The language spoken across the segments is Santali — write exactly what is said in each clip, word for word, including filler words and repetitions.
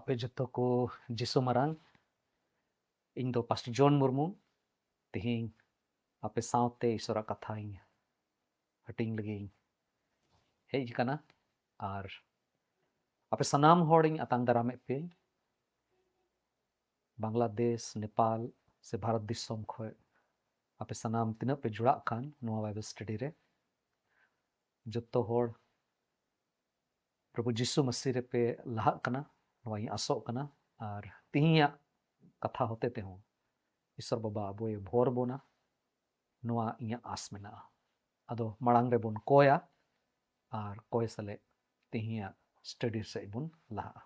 ᱦᱳᱭ, ᱡᱚᱛᱚ ᱠᱚ ᱡᱤᱥᱩ ᱢᱟᱨᱟᱝ᱾ ᱤᱧ ᱫᱚ ᱯᱟᱥᱴᱚᱨ ᱡᱚᱱ ᱢᱩᱨᱢᱩ᱾ ᱛᱮᱦᱮᱧ ᱟᱯᱮ ᱥᱟᱶᱛᱮ ᱤᱥᱚᱨᱟᱜ ᱠᱟᱛᱷᱟᱧ ᱦᱟᱹᱴᱤᱧ ᱞᱟᱹᱜᱤᱫ ᱤᱧ ᱦᱮᱡ ᱟᱠᱟᱱᱟ᱾ ᱟᱨ ᱟᱯᱮ ᱥᱟᱱᱟᱢ ᱦᱚᱲᱤᱧ ᱟᱛᱟᱝ ᱫᱟᱨᱟᱢᱮᱫ ᱯᱮᱭᱟᱹᱧ᱾ ᱵᱟᱝᱞᱟᱫᱮᱥ, ᱱᱮᱯᱟᱞ ᱥᱮ ᱵᱷᱟᱨᱚᱛ ᱫᱤᱥᱚᱢ ᱠᱷᱚᱱ ᱟᱯᱮ ᱥᱟᱱᱟᱢ ᱛᱤᱱᱟᱹᱜ ᱯᱮ ᱡᱩᱲᱟᱜ ᱠᱟᱱ ᱱᱚᱣᱟ ᱵᱟᱭᱵᱮᱞ ᱥᱴᱟᱰᱤ ᱨᱮ, ᱡᱚᱛᱚ ᱦᱚᱲ ᱯᱨᱚᱵᱷᱩ ᱡᱤᱥᱩ ᱢᱟᱹᱥᱤ ᱨᱮᱯᱮ ᱞᱟᱦᱟᱜ ᱠᱟᱱᱟ, ᱱᱚᱣᱟᱧ ᱟᱥᱚᱜ ᱠᱟᱱᱟ᱾ ᱟᱨ ᱛᱤᱦᱤᱧᱟᱜ ᱠᱟᱛᱷᱟ ᱦᱚᱛᱮ ᱛᱮᱦᱚᱸ ᱤᱥᱚᱨ ᱵᱟᱵᱟ ᱟᱵᱚᱭ ᱵᱷᱚᱨ ᱵᱚᱱᱟ, ᱱᱚᱣᱟ ᱤᱧᱟᱹᱜ ᱟᱥ ᱢᱮᱱᱟᱜᱼᱟ᱾ ᱟᱫᱚ ᱢᱟᱲᱟᱝ ᱨᱮᱵᱚᱱ ᱠᱚᱭᱟ ᱟᱨ ᱠᱚᱭ ᱥᱟᱞᱮ ᱛᱤᱦᱤᱧᱟᱜ ᱥᱴᱟᱰᱤ ᱥᱮᱫ ᱵᱚᱱ ᱞᱟᱦᱟᱜᱼᱟ᱾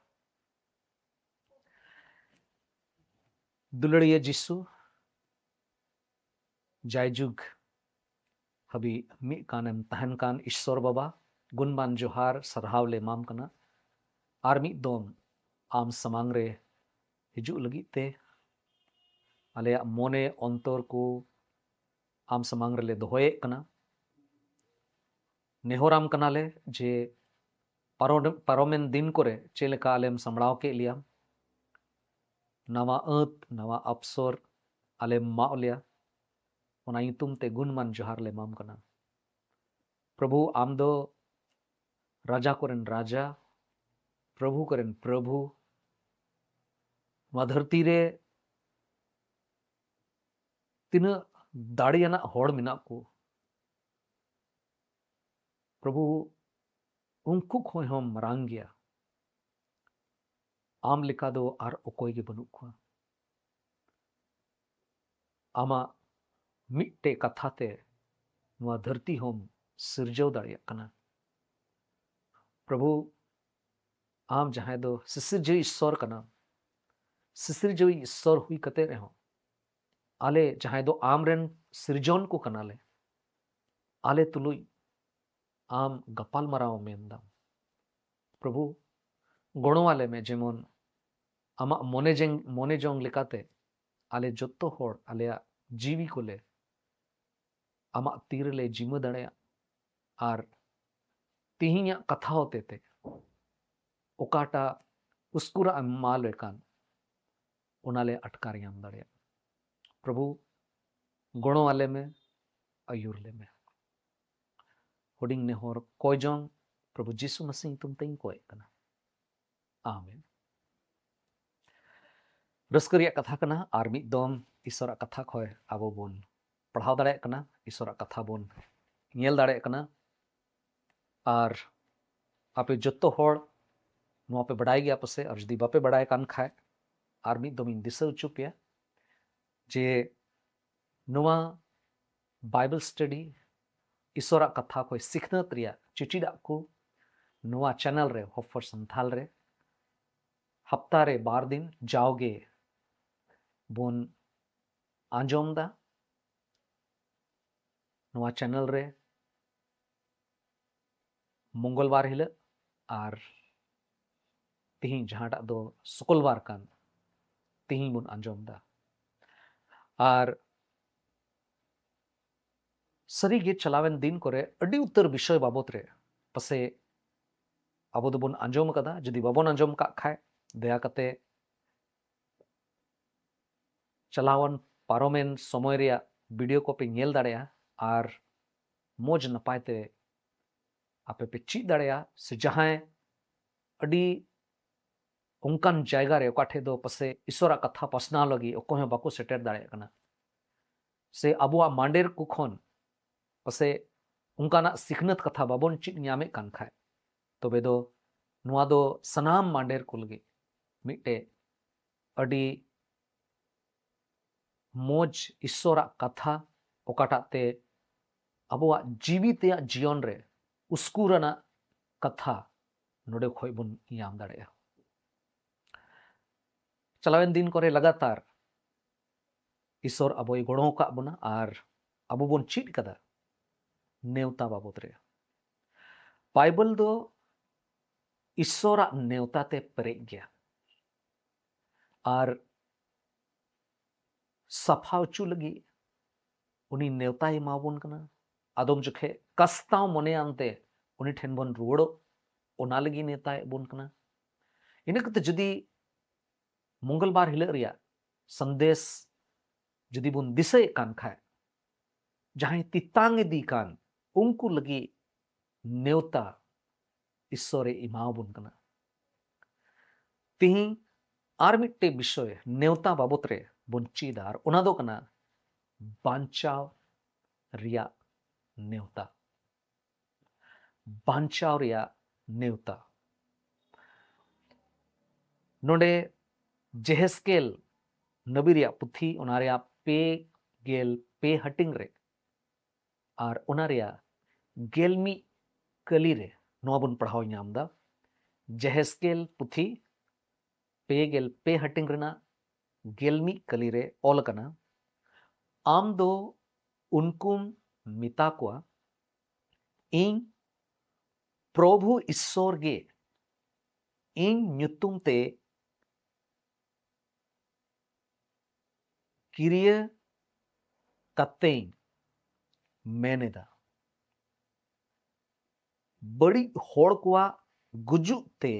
ᱫᱩᱞᱟᱹᱲᱤᱭᱟᱹ ᱡᱤᱥᱩ, ᱡᱟᱭᱡᱩᱜᱽ ᱦᱟᱹᱵᱤᱡ ᱢᱤᱫ ᱠᱟᱱᱮᱢ ᱛᱟᱦᱮᱱ ᱠᱟᱱ ᱤᱥᱥᱚᱨ ᱵᱟᱵᱟ, ᱜᱩᱱᱢᱟᱱ ᱡᱚᱦᱟᱨ ᱥᱟᱨᱦᱟᱣ ᱞᱮ ᱮᱢᱟᱢ ᱠᱟᱱᱟ᱾ ᱟᱨ ᱢᱤᱫ ᱫᱚᱢ ᱟᱢ ᱥᱟᱢᱟᱝ ᱨᱮ ᱦᱤᱡᱩᱜ ᱞᱟᱹᱜᱤᱫ ᱛᱮ ᱟᱞᱮᱭᱟᱜ ᱢᱚᱱᱮ ᱚᱱᱛᱚᱨ ᱠᱚ ᱟᱢ ᱥᱟᱢᱟᱝ ᱨᱮᱞᱮ ᱫᱚᱦᱚᱭᱮᱫ ᱠᱟᱱᱟ᱾ ᱱᱮᱦᱚᱨᱟᱢ ᱠᱟᱱᱟᱞᱮ ᱡᱮ ᱯᱟᱨᱚᱢ-, ᱯᱟᱨᱚᱢᱮᱱ ᱫᱤᱱ ᱠᱚᱨᱮ ᱪᱮᱫ ᱞᱮᱠᱟ ᱟᱞᱮᱢ ᱥᱟᱢᱵᱲᱟᱣ ᱠᱮᱫ ᱞᱮᱭᱟ, ᱱᱟᱣᱟ ᱟᱹᱛ, ᱱᱟᱣᱟ ᱚᱯᱥᱚᱨ ᱟᱞᱮᱢ ᱮᱢᱟᱜ ᱞᱮᱭᱟ, ᱚᱱᱟ ᱧᱩᱛᱩᱢ ᱛᱮ ᱜᱩᱱᱢᱟᱱ ᱡᱚᱦᱟᱨ ᱞᱮ ᱮᱢᱟᱢ ᱠᱟᱱᱟ᱾ ᱯᱨᱚᱵᱷᱩ, ᱟᱢ ᱫᱚ ᱨᱟᱡᱟ ᱠᱚᱨᱮᱱ ᱨᱟᱡᱟ, ᱯᱨᱚᱵᱷᱩ ᱠᱚᱨᱮᱱ ᱯᱨᱚᱵᱷᱩ᱾ ᱱᱚᱣᱟ ᱫᱷᱟᱹᱨᱛᱤ ᱨᱮ ᱛᱤᱱᱟᱹᱜ ᱫᱟᱲᱮᱭᱟᱱᱟᱜ ᱦᱚᱲ ᱢᱮᱱᱟᱜ ᱠᱚ, ᱯᱨᱚᱵᱷᱩ, ᱩᱱᱠᱩ ᱠᱷᱚᱱ ᱦᱚᱸᱢ ᱢᱟᱨᱟᱝ ᱜᱮᱭᱟ᱾ ᱟᱢ ᱞᱮᱠᱟ ᱫᱚ ᱟᱨ ᱚᱠᱚᱭ ᱜᱮ ᱵᱟᱹᱱᱩᱜ ᱠᱚᱣᱟ᱾ ᱟᱢᱟᱜ ᱢᱤᱫᱴᱮᱡ ᱠᱟᱛᱷᱟ ᱛᱮ ᱱᱚᱣᱟ ᱫᱷᱟᱹᱨᱛᱤ ᱦᱚᱸᱢ ᱥᱤᱨᱡᱟᱹᱣ ᱫᱟᱲᱮᱭᱟᱜ ᱠᱟᱱᱟ᱾ ᱯᱨᱚᱵᱷᱩ, ᱟᱢ ᱡᱟᱦᱟᱸᱭ ᱫᱚ ᱥᱤᱥᱤᱨᱡᱟᱹᱣᱤᱡ ᱤᱥᱥᱚᱨ ᱠᱟᱱᱟᱢ, ᱥᱤᱥᱤᱨᱡᱟᱹᱣᱤᱡ ᱤᱥᱥᱚᱨ ᱦᱩᱭ ᱠᱟᱛᱮ ᱨᱮᱦᱚᱸ ᱟᱞᱮ ᱡᱟᱦᱟᱸᱭ ᱫᱚ ᱟᱢᱨᱮᱱ ᱥᱤᱨᱡᱚᱱ ᱠᱚ ᱠᱟᱱᱟᱞᱮ, ᱟᱞᱮ ᱛᱩᱞᱩᱡ ᱟᱢ ᱜᱟᱯᱟᱞ ᱢᱟᱨᱟᱣ ᱢᱮᱱ ᱫᱟᱢ᱾ ᱯᱨᱚᱵᱷᱩ, ᱜᱚᱲᱚ ᱟᱞᱮ ᱢᱮ, ᱡᱮᱢᱚᱱ ᱟᱢᱟᱜ ᱢᱚᱱᱮ ᱡᱮᱝ-, ᱢᱚᱱᱮ ᱡᱚᱝ ᱞᱮᱠᱟᱛᱮ ᱟᱞᱮ ᱡᱚᱛᱚ ᱦᱚᱲ ᱟᱞᱮᱭᱟᱜ ᱡᱤᱣᱤ ᱠᱚᱞᱮ ᱟᱢᱟᱜ ᱛᱤ ᱨᱮᱞᱮ ᱡᱤᱢᱟᱹ ᱫᱟᱲᱮᱭᱟᱜ᱾ ᱟᱨ ᱛᱤᱦᱤᱧᱟᱜ ᱠᱟᱛᱷᱟ ᱦᱚᱛᱮ ᱛᱮ ᱚᱠᱟᱴᱟᱜ ᱩᱥᱠᱩᱨᱟᱜ ᱮᱢ ᱮᱢᱟ ᱞᱮ ᱠᱟᱱ, ᱚᱱᱟ ᱞᱮ ᱟᱴᱠᱟᱨ ᱧᱟᱢ ᱫᱟᱲᱮᱭᱟᱜ᱾ ᱯᱨᱚᱵᱷᱩ, ᱜᱚᱲᱚ ᱟᱞᱮ ᱢᱮ, ᱟᱹᱭᱩᱨ ᱞᱮ ᱢᱮ᱾ ᱦᱩᱰᱤᱧ ᱱᱮᱦᱚᱨ ᱠᱚᱭ ᱡᱚᱝ ᱯᱨᱚᱵᱷᱩ ᱡᱤᱥᱩ ᱢᱟᱥᱤ ᱧᱩᱛᱩᱢ ᱛᱮᱧ ᱠᱚᱭᱮᱫ ᱠᱟᱱᱟ᱾ ᱟᱢᱮᱱ᱾ ᱨᱟᱹᱥᱠᱟᱹ ᱨᱮᱭᱟᱜ ᱠᱟᱛᱷᱟ ᱠᱟᱱᱟ, ᱟᱨ ᱢᱤᱫ ᱫᱚᱢ ᱤᱥᱚᱨᱟᱜ ᱠᱟᱛᱷᱟ ᱠᱷᱚᱱ ᱟᱵᱚ ᱵᱚᱱ ᱯᱟᱲᱦᱟᱣ ᱫᱟᱲᱮᱭᱟᱜ ᱠᱟᱱᱟ, ᱤᱥᱚᱨᱟᱜ ᱠᱟᱛᱷᱟ ᱵᱚᱱ ᱧᱮᱞ ᱫᱟᱲᱮᱭᱟᱜ ᱠᱟᱱᱟ᱾ ᱟᱨ ᱟᱯᱮ ᱡᱚᱛᱚ ᱦᱚᱲ ᱱᱚᱣᱟ ᱯᱮ ᱵᱟᱰᱟᱭ ᱜᱮᱭᱟ ᱯᱟᱥᱮ, ᱟᱨ ᱡᱩᱫᱤ ᱵᱟᱯᱮ ᱵᱟᱰᱟᱭ ᱠᱟᱱ ᱠᱷᱟᱡ, ᱟᱨ ᱢᱤᱫ ᱫᱚᱢ ᱤᱧ ᱫᱤᱥᱟᱹ ᱦᱚᱪᱚ ᱯᱮᱭᱟ ᱡᱮ ᱱᱚᱣᱟ ᱵᱟᱭᱵᱮᱞ ᱥᱴᱟᱰᱤ, ᱤᱥᱚᱨᱟᱜ ᱠᱟᱛᱷᱟ ᱠᱷᱚᱱ ᱥᱤᱠᱷᱱᱟᱹᱛ ᱨᱮᱭᱟᱜ ᱪᱤᱴᱤᱰᱟᱜ ᱠᱚ ᱱᱚᱣᱟ ᱪᱮᱱᱮᱞ ᱨᱮ, ᱦᱚᱯ ᱯᱷᱚᱨ ᱥᱟᱱᱛᱷᱟᱞ ᱨᱮ ᱦᱟᱯᱛᱟ ᱨᱮ ᱵᱟᱨ ᱫᱤᱱ ᱡᱟᱣᱜᱮ ᱵᱚᱱ ᱟᱸᱡᱚᱢ ᱫᱟ᱾ ᱱᱚᱣᱟ ᱪᱮᱱᱮᱞ ᱨᱮ ᱢᱚᱝᱜᱚᱞᱵᱟᱨ ᱦᱤᱞᱳᱜ ᱟᱨ ᱛᱤᱦᱤᱧ ᱡᱟᱦᱟᱸᱴᱟᱜ ᱫᱚ ᱥᱩᱠᱚᱞᱵᱟᱨ ᱠᱟᱱ, ᱛᱤᱦᱤᱧ ᱵᱚᱱ ᱟᱸᱡᱚᱢ ᱫᱟ᱾ ᱟᱨ ᱥᱟᱹᱨᱤᱜᱮ ᱪᱟᱞᱟᱣᱮᱱ ᱫᱤᱱ ᱠᱚᱨᱮ ᱟᱹᱰᱤ ᱩᱛᱟᱹᱨ ᱵᱤᱥᱚᱭ ᱵᱟᱵᱚᱛ ᱨᱮ ᱯᱟᱥᱮ ᱟᱵᱚ ᱫᱚᱵᱚᱱ ᱟᱸᱡᱚᱢ ᱟᱠᱟᱫᱟ᱾ ᱡᱩᱫᱤ ᱵᱟᱵᱚᱱ ᱟᱸᱡᱚᱢ ᱠᱟᱜ ᱠᱷᱟᱡ, ᱫᱟᱭᱟ ᱠᱟᱛᱮ ᱪᱟᱞᱟᱣᱮᱱ ᱯᱟᱨᱚᱢᱮᱱ ᱥᱚᱢᱚᱭ ᱨᱮᱭᱟᱜ ᱵᱷᱤᱰᱤᱭᱳ ᱠᱚᱯᱮ ᱧᱮᱞ ᱫᱟᱲᱮᱭᱟᱜᱼᱟ ᱟᱨ ᱢᱚᱡᱽ ᱱᱟᱯᱟᱭ ᱛᱮ ᱟᱯᱮ ᱯᱮ ᱪᱮᱫ ᱫᱟᱲᱮᱭᱟᱜᱼᱟ᱾ ᱥᱮ ᱡᱟᱦᱟᱸᱭ ᱟᱹᱰᱤ ᱚᱱᱠᱟᱱ ᱡᱟᱭᱜᱟ ᱨᱮ ᱚᱠᱟ ᱴᱷᱮᱡ ᱫᱚ ᱯᱟᱥᱮ ᱤᱥᱚᱨᱟᱜ ᱠᱟᱛᱷᱟ ᱯᱟᱥᱱᱟᱣ ᱞᱟᱹᱜᱤᱫ ᱚᱠᱚᱭ ᱦᱚᱸ ᱵᱟᱠᱚ ᱥᱮᱴᱮᱨ ᱫᱟᱲᱮᱭᱟᱜ ᱠᱟᱱᱟ, ᱥᱮ ᱟᱵᱚᱣᱟᱜ ᱢᱟᱸᱰᱮᱨ ᱠᱚ ᱠᱷᱚᱱ ᱯᱟᱥᱮ ᱚᱱᱠᱟᱱᱟᱜ ᱥᱤᱠᱷᱱᱟᱹᱛ ᱠᱟᱛᱷᱟ ᱵᱟᱵᱚᱱ ᱪᱮᱫ ᱧᱟᱢᱮᱫ ᱠᱟᱱ ᱠᱷᱟᱡ, ᱛᱚᱵᱮ ᱫᱚ ᱱᱚᱣᱟ ᱫᱚ ᱥᱟᱱᱟᱢ ᱢᱟᱸᱰᱮᱨ ᱠᱚ ᱞᱟᱹᱜᱤᱫ ᱢᱤᱫᱴᱮᱡ ᱟᱹᱰᱤ ᱢᱚᱡᱽ ᱤᱥᱚᱨᱟᱜ ᱠᱟᱛᱷᱟ, ᱚᱠᱟᱴᱟᱜ ᱛᱮ ᱟᱵᱚᱣᱟᱜ ᱡᱤᱣᱤ ᱛᱮᱭᱟᱜ ᱡᱤᱭᱚᱱ ᱨᱮ ᱩᱥᱠᱩᱨ ᱟᱱᱟᱜ ᱠᱟᱛᱷᱟ ᱱᱚᱰᱮ ᱠᱷᱚᱡ ᱵᱚᱱ ᱧᱟᱢ ᱫᱟᱲᱮᱭᱟᱜᱼᱟ᱾ ᱪᱟᱞᱟᱣᱮᱱ ᱫᱤᱱ ᱠᱚᱨᱮ ᱞᱟᱜᱟᱛᱟᱨ ᱤᱥᱚᱨ ᱟᱵᱚᱭ ᱜᱚᱲᱚ ᱟᱠᱟᱫ ᱵᱚᱱᱟ ᱟᱨ ᱟᱵᱚ ᱵᱚᱱ ᱪᱮᱫ ᱠᱟᱫᱟ ᱱᱮᱣᱛᱟ ᱵᱟᱵᱚᱛ ᱨᱮ᱾ ᱵᱟᱭᱵᱮᱞ ᱫᱚ ᱤᱥᱚᱨᱟᱜ ᱱᱮᱣᱛᱟ ᱛᱮ ᱯᱮᱨᱮᱡ ᱜᱮᱭᱟ᱾ ᱟᱨ ᱥᱟᱯᱷᱟ ᱦᱚᱪᱚ ᱞᱟᱹᱜᱤᱫ ᱩᱱᱤ ᱱᱮᱣᱛᱟᱭ ᱮᱢᱟᱵᱚᱱ ᱠᱟᱱᱟ᱾ ᱟᱫᱚᱢ ᱡᱚᱠᱷᱮᱡ ᱠᱟᱥᱛᱟᱣ ᱢᱚᱱᱮᱭᱟᱱᱛᱮ ᱩᱱᱤ ᱴᱷᱮᱱ ᱵᱚᱱ ᱨᱩᱣᱟᱹᱲᱚᱜ, ᱚᱱᱟ ᱞᱟᱹᱜᱤᱫ ᱱᱮᱣᱛᱟᱭᱮᱫ ᱵᱚᱱ ᱠᱟᱱᱟ᱾ ᱤᱱᱟᱹ ᱠᱟᱛᱮ ᱡᱩᱫᱤ ᱢᱚᱝᱜᱚᱞᱵᱟᱨ ᱦᱤᱞᱳᱜ ᱨᱮᱭᱟᱜ ᱥᱟᱸᱫᱮᱥ ᱡᱩᱫᱤ ᱵᱚᱱ ᱫᱤᱥᱟᱹᱭᱮᱫ ᱠᱟᱱ ᱠᱷᱟᱡ, ᱡᱟᱦᱟᱸᱭ ᱛᱮᱛᱟᱝ ᱤᱫᱤ ᱠᱟᱱ ᱩᱱᱠᱩ ᱞᱟᱹᱜᱤᱫ ᱱᱮᱣᱛᱟ ᱤᱥᱥᱚᱨᱮ ᱮᱢᱟᱣᱟᱵᱚᱱ ᱠᱟᱱᱟ᱾ ᱛᱤᱦᱤᱧ ᱟᱨ ᱢᱤᱫᱴᱮᱡ ᱵᱤᱥᱚᱭ ᱱᱮᱣᱛᱟ ᱵᱟᱵᱚᱛ ᱨᱮ ᱵᱚᱱ ᱪᱮᱫᱟ, ᱟᱨ ᱚᱱᱟ ᱫᱚ ᱠᱟᱱᱟ ᱵᱟᱧᱪᱟᱣ ᱨᱮᱭᱟᱜ ᱱᱮᱣᱛᱟ᱾ ᱵᱟᱧᱪᱟᱣ ᱨᱮᱭᱟᱜ ᱱᱮᱣᱛᱟ᱾ ᱱᱚᱰᱮ ᱡᱮᱦᱮᱥᱠᱮᱞ ᱱᱚᱵᱤ ᱨᱮᱭᱟᱜ ᱯᱩᱛᱷᱤ, ᱚᱱᱟ ᱨᱮᱭᱟᱜ ᱯᱮ ᱜᱮᱞ ᱯᱮ ᱦᱟᱹᱴᱤᱧ ᱨᱮ ᱟᱨ ᱚᱱᱟ ᱨᱮᱭᱟᱜ ᱜᱮᱞ ᱢᱤᱫ ᱠᱟᱹᱞᱤ ᱨᱮ ᱱᱚᱣᱟ ᱵᱚᱱ ᱯᱟᱲᱦᱟᱣ ᱧᱟᱢ ᱮᱫᱟ᱾ ᱡᱮᱦᱮᱥᱠᱮᱞ ᱯᱩᱛᱷᱤ ᱯᱮ ᱜᱮᱞ ᱯᱮ ᱦᱟᱹᱴᱤᱧ ᱨᱮᱱᱟᱜ ᱜᱮᱞ ᱢᱤᱫ ᱠᱟᱹᱞᱤ ᱨᱮ ᱚᱞ ᱟᱠᱟᱱᱟ, "ᱟᱢ ᱫᱚ ᱩᱱᱠᱩᱢ ᱢᱮᱛᱟ ᱠᱚᱣᱟ, 'ᱤᱧ ᱯᱨᱚᱵᱷᱩ ᱤᱥᱥᱚᱨ ᱜᱮ ᱤᱧ ᱧᱩᱛᱩᱢ ᱛᱮ ᱠᱤᱨᱤᱭᱟᱹ ᱠᱟᱛᱮᱧ ᱢᱮᱱ ᱮᱫᱟ, ᱵᱟᱹᱲᱤᱡ ᱦᱚᱲ ᱠᱚᱣᱟᱜ ᱜᱩᱡᱩᱜ ᱛᱮ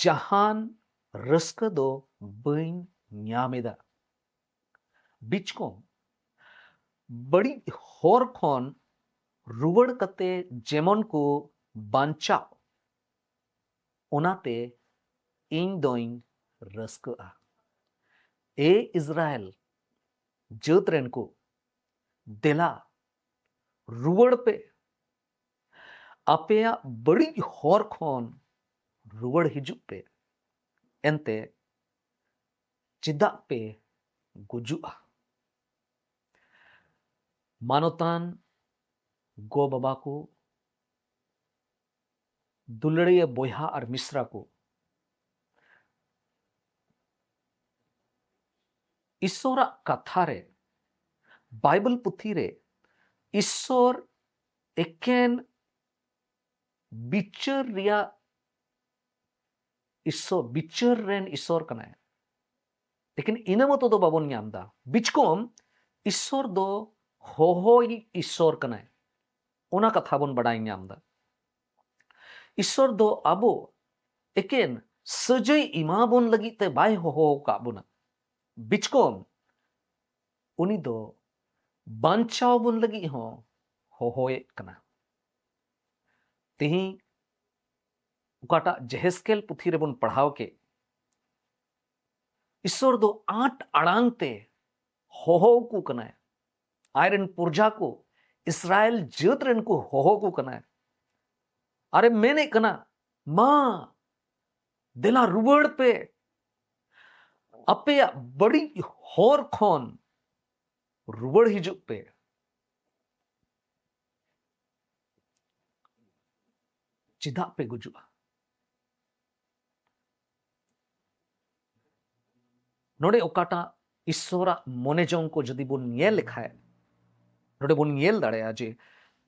ᱡᱟᱦᱟᱱ ᱨᱟᱹᱥᱠᱟᱹ ᱫᱚ ᱵᱟᱹᱧ ᱧᱟᱢ ᱮᱫᱟ᱾ ᱵᱤᱪᱠᱚᱢ ᱵᱟᱹᱲᱤᱡ ᱦᱚᱨ ᱠᱷᱚᱱ ᱨᱩᱣᱟᱹᱲ ᱠᱟᱛᱮ ᱡᱮᱢᱚᱱ ᱠᱚ ᱵᱟᱧᱪᱟᱜ, ᱚᱱᱟᱛᱮ ᱤᱧ ᱫᱚᱧ ᱨᱟᱹᱥᱠᱟᱹᱜᱼᱟ᱾ ᱮ ᱤᱥᱨᱟᱭᱮᱞ ᱡᱟᱹᱛ ᱨᱮᱱ ᱠᱚ, ᱫᱮᱞᱟ, ᱨᱩᱣᱟᱹᱲ ᱯᱮ, ᱟᱯᱮᱭᱟᱜ ᱵᱟᱹᱲᱤᱡ ᱦᱚᱨ ᱠᱷᱚᱱ ᱨᱩᱣᱟᱹᱲ ᱦᱤᱡᱩᱜ ᱯᱮ᱾ ᱮᱱᱛᱮ ᱪᱮᱫᱟᱜ ᱯᱮ ᱜᱩᱡᱩᱜᱼᱟ?'" ᱢᱟᱱᱚᱛᱟᱱ ᱜᱚ ᱵᱟᱵᱟ ᱠᱚ, ᱫᱩᱞᱟᱹᱲᱤᱭᱟᱹ ᱵᱚᱭᱦᱟ ᱟᱨ ᱢᱤᱥᱨᱟ ᱠᱚ, ᱤᱥᱥᱚᱨᱟᱜ ᱠᱟᱛᱷᱟ ᱨᱮ, ᱵᱟᱭᱵᱮᱞ ᱯᱩᱛᱷᱤ ᱨᱮ ᱤᱥᱥᱚᱨ ᱮᱠᱮᱱ ᱵᱤᱪᱟᱹᱨ ᱨᱮᱭᱟᱜ ᱤᱥᱥᱚᱨ, ᱵᱤᱪᱟᱹᱨ ᱨᱮᱱ ᱤᱥᱥᱚᱨ ᱠᱟᱱᱟᱭ᱾ ᱞᱮᱠᱤᱱ ᱤᱱᱟᱹ ᱢᱚᱛᱚ ᱫᱚ ᱵᱟᱵᱚᱱ ᱧᱟᱢ ᱮᱫᱟ᱾ ᱵᱤᱪᱠᱚᱢ ᱤᱥᱥᱚᱨ ᱫᱚ ᱦᱚᱦᱚᱭᱤᱡ ᱤᱥᱥᱚᱨ ᱠᱟᱱᱟᱭ, ᱚᱱᱟ ᱠᱟᱛᱷᱟ ᱵᱚᱱ ᱵᱟᱰᱟᱭ ᱧᱟᱢ ᱮᱫᱟ᱾ ᱤᱥᱥᱚᱨ ᱫᱚ ᱟᱵᱚ ᱮᱠᱮᱱ ᱥᱟᱹᱡᱟᱹᱭ ᱮᱢᱟ ᱵᱚᱱ ᱞᱟᱹᱜᱤᱫ ᱛᱮ ᱵᱟᱭ ᱦᱚᱦᱚ ᱟᱠᱟᱫ ᱵᱚᱱᱟ, ᱵᱤᱪᱠᱚᱢ ᱩᱱᱤ ᱫᱚ ᱵᱟᱧᱪᱟᱣ ᱵᱚᱱ ᱞᱟᱹᱜᱤᱫ ᱦᱚᱸ ᱦᱚᱦᱚᱭᱮᱫ ᱠᱟᱱᱟ᱾ ᱛᱮᱦᱮᱧ ᱚᱠᱟᱴᱟᱜ ᱡᱮᱦᱮᱥᱠᱮᱞ ᱯᱩᱛᱷᱤ ᱨᱮᱵᱚᱱ ᱯᱟᱲᱦᱟᱣ ᱠᱮᱫ, ᱤᱥᱥᱚᱨ ᱫᱚ ᱟᱸᱴ ᱟᱲᱟᱝ ᱛᱮ ᱦᱚᱦᱚ ᱟᱠᱚ ᱠᱟᱱᱟᱭ᱾ ᱟᱡ ᱨᱮᱱ ᱯᱨᱚᱡᱟ ᱠᱚ, ᱤᱥᱨᱟᱭᱮᱞ ᱡᱟᱹᱛ ᱨᱮᱱ ᱠᱚ ᱦᱚᱦᱚ ᱟᱠᱚ ᱠᱟᱱᱟᱭ᱾ ᱟᱨᱮ ᱢᱮᱱᱮᱫ ᱠᱟᱱᱟ, ᱢᱟ, ᱫᱮᱞᱟ ᱨᱩᱣᱟᱹᱲ ᱯᱮ, ᱟᱯᱮᱭᱟᱜ ᱵᱟᱹᱲᱤᱡ ᱦᱚᱨ ᱠᱷᱚᱱ ᱨᱩᱣᱟᱹᱲ ᱦᱤᱡᱩᱜ ᱯᱮ᱾ ᱪᱮᱫᱟᱜ ᱯᱮ ᱜᱩᱡᱩᱜᱼᱟ? ᱱᱚᱰᱮ ᱚᱠᱟᱴᱟᱜ ᱤᱥᱥᱚᱨᱟᱜ ᱢᱚᱱᱮ ᱡᱚᱝ ᱠᱚ ᱡᱩᱫᱤ ᱵᱚᱱ ᱧᱮᱞ ᱞᱮᱠᱷᱟᱡ, ᱱᱚᱰᱮ ᱵᱚᱱ ᱧᱮᱞ ᱫᱟᱲᱮᱭᱟᱜᱼᱟ ᱡᱮ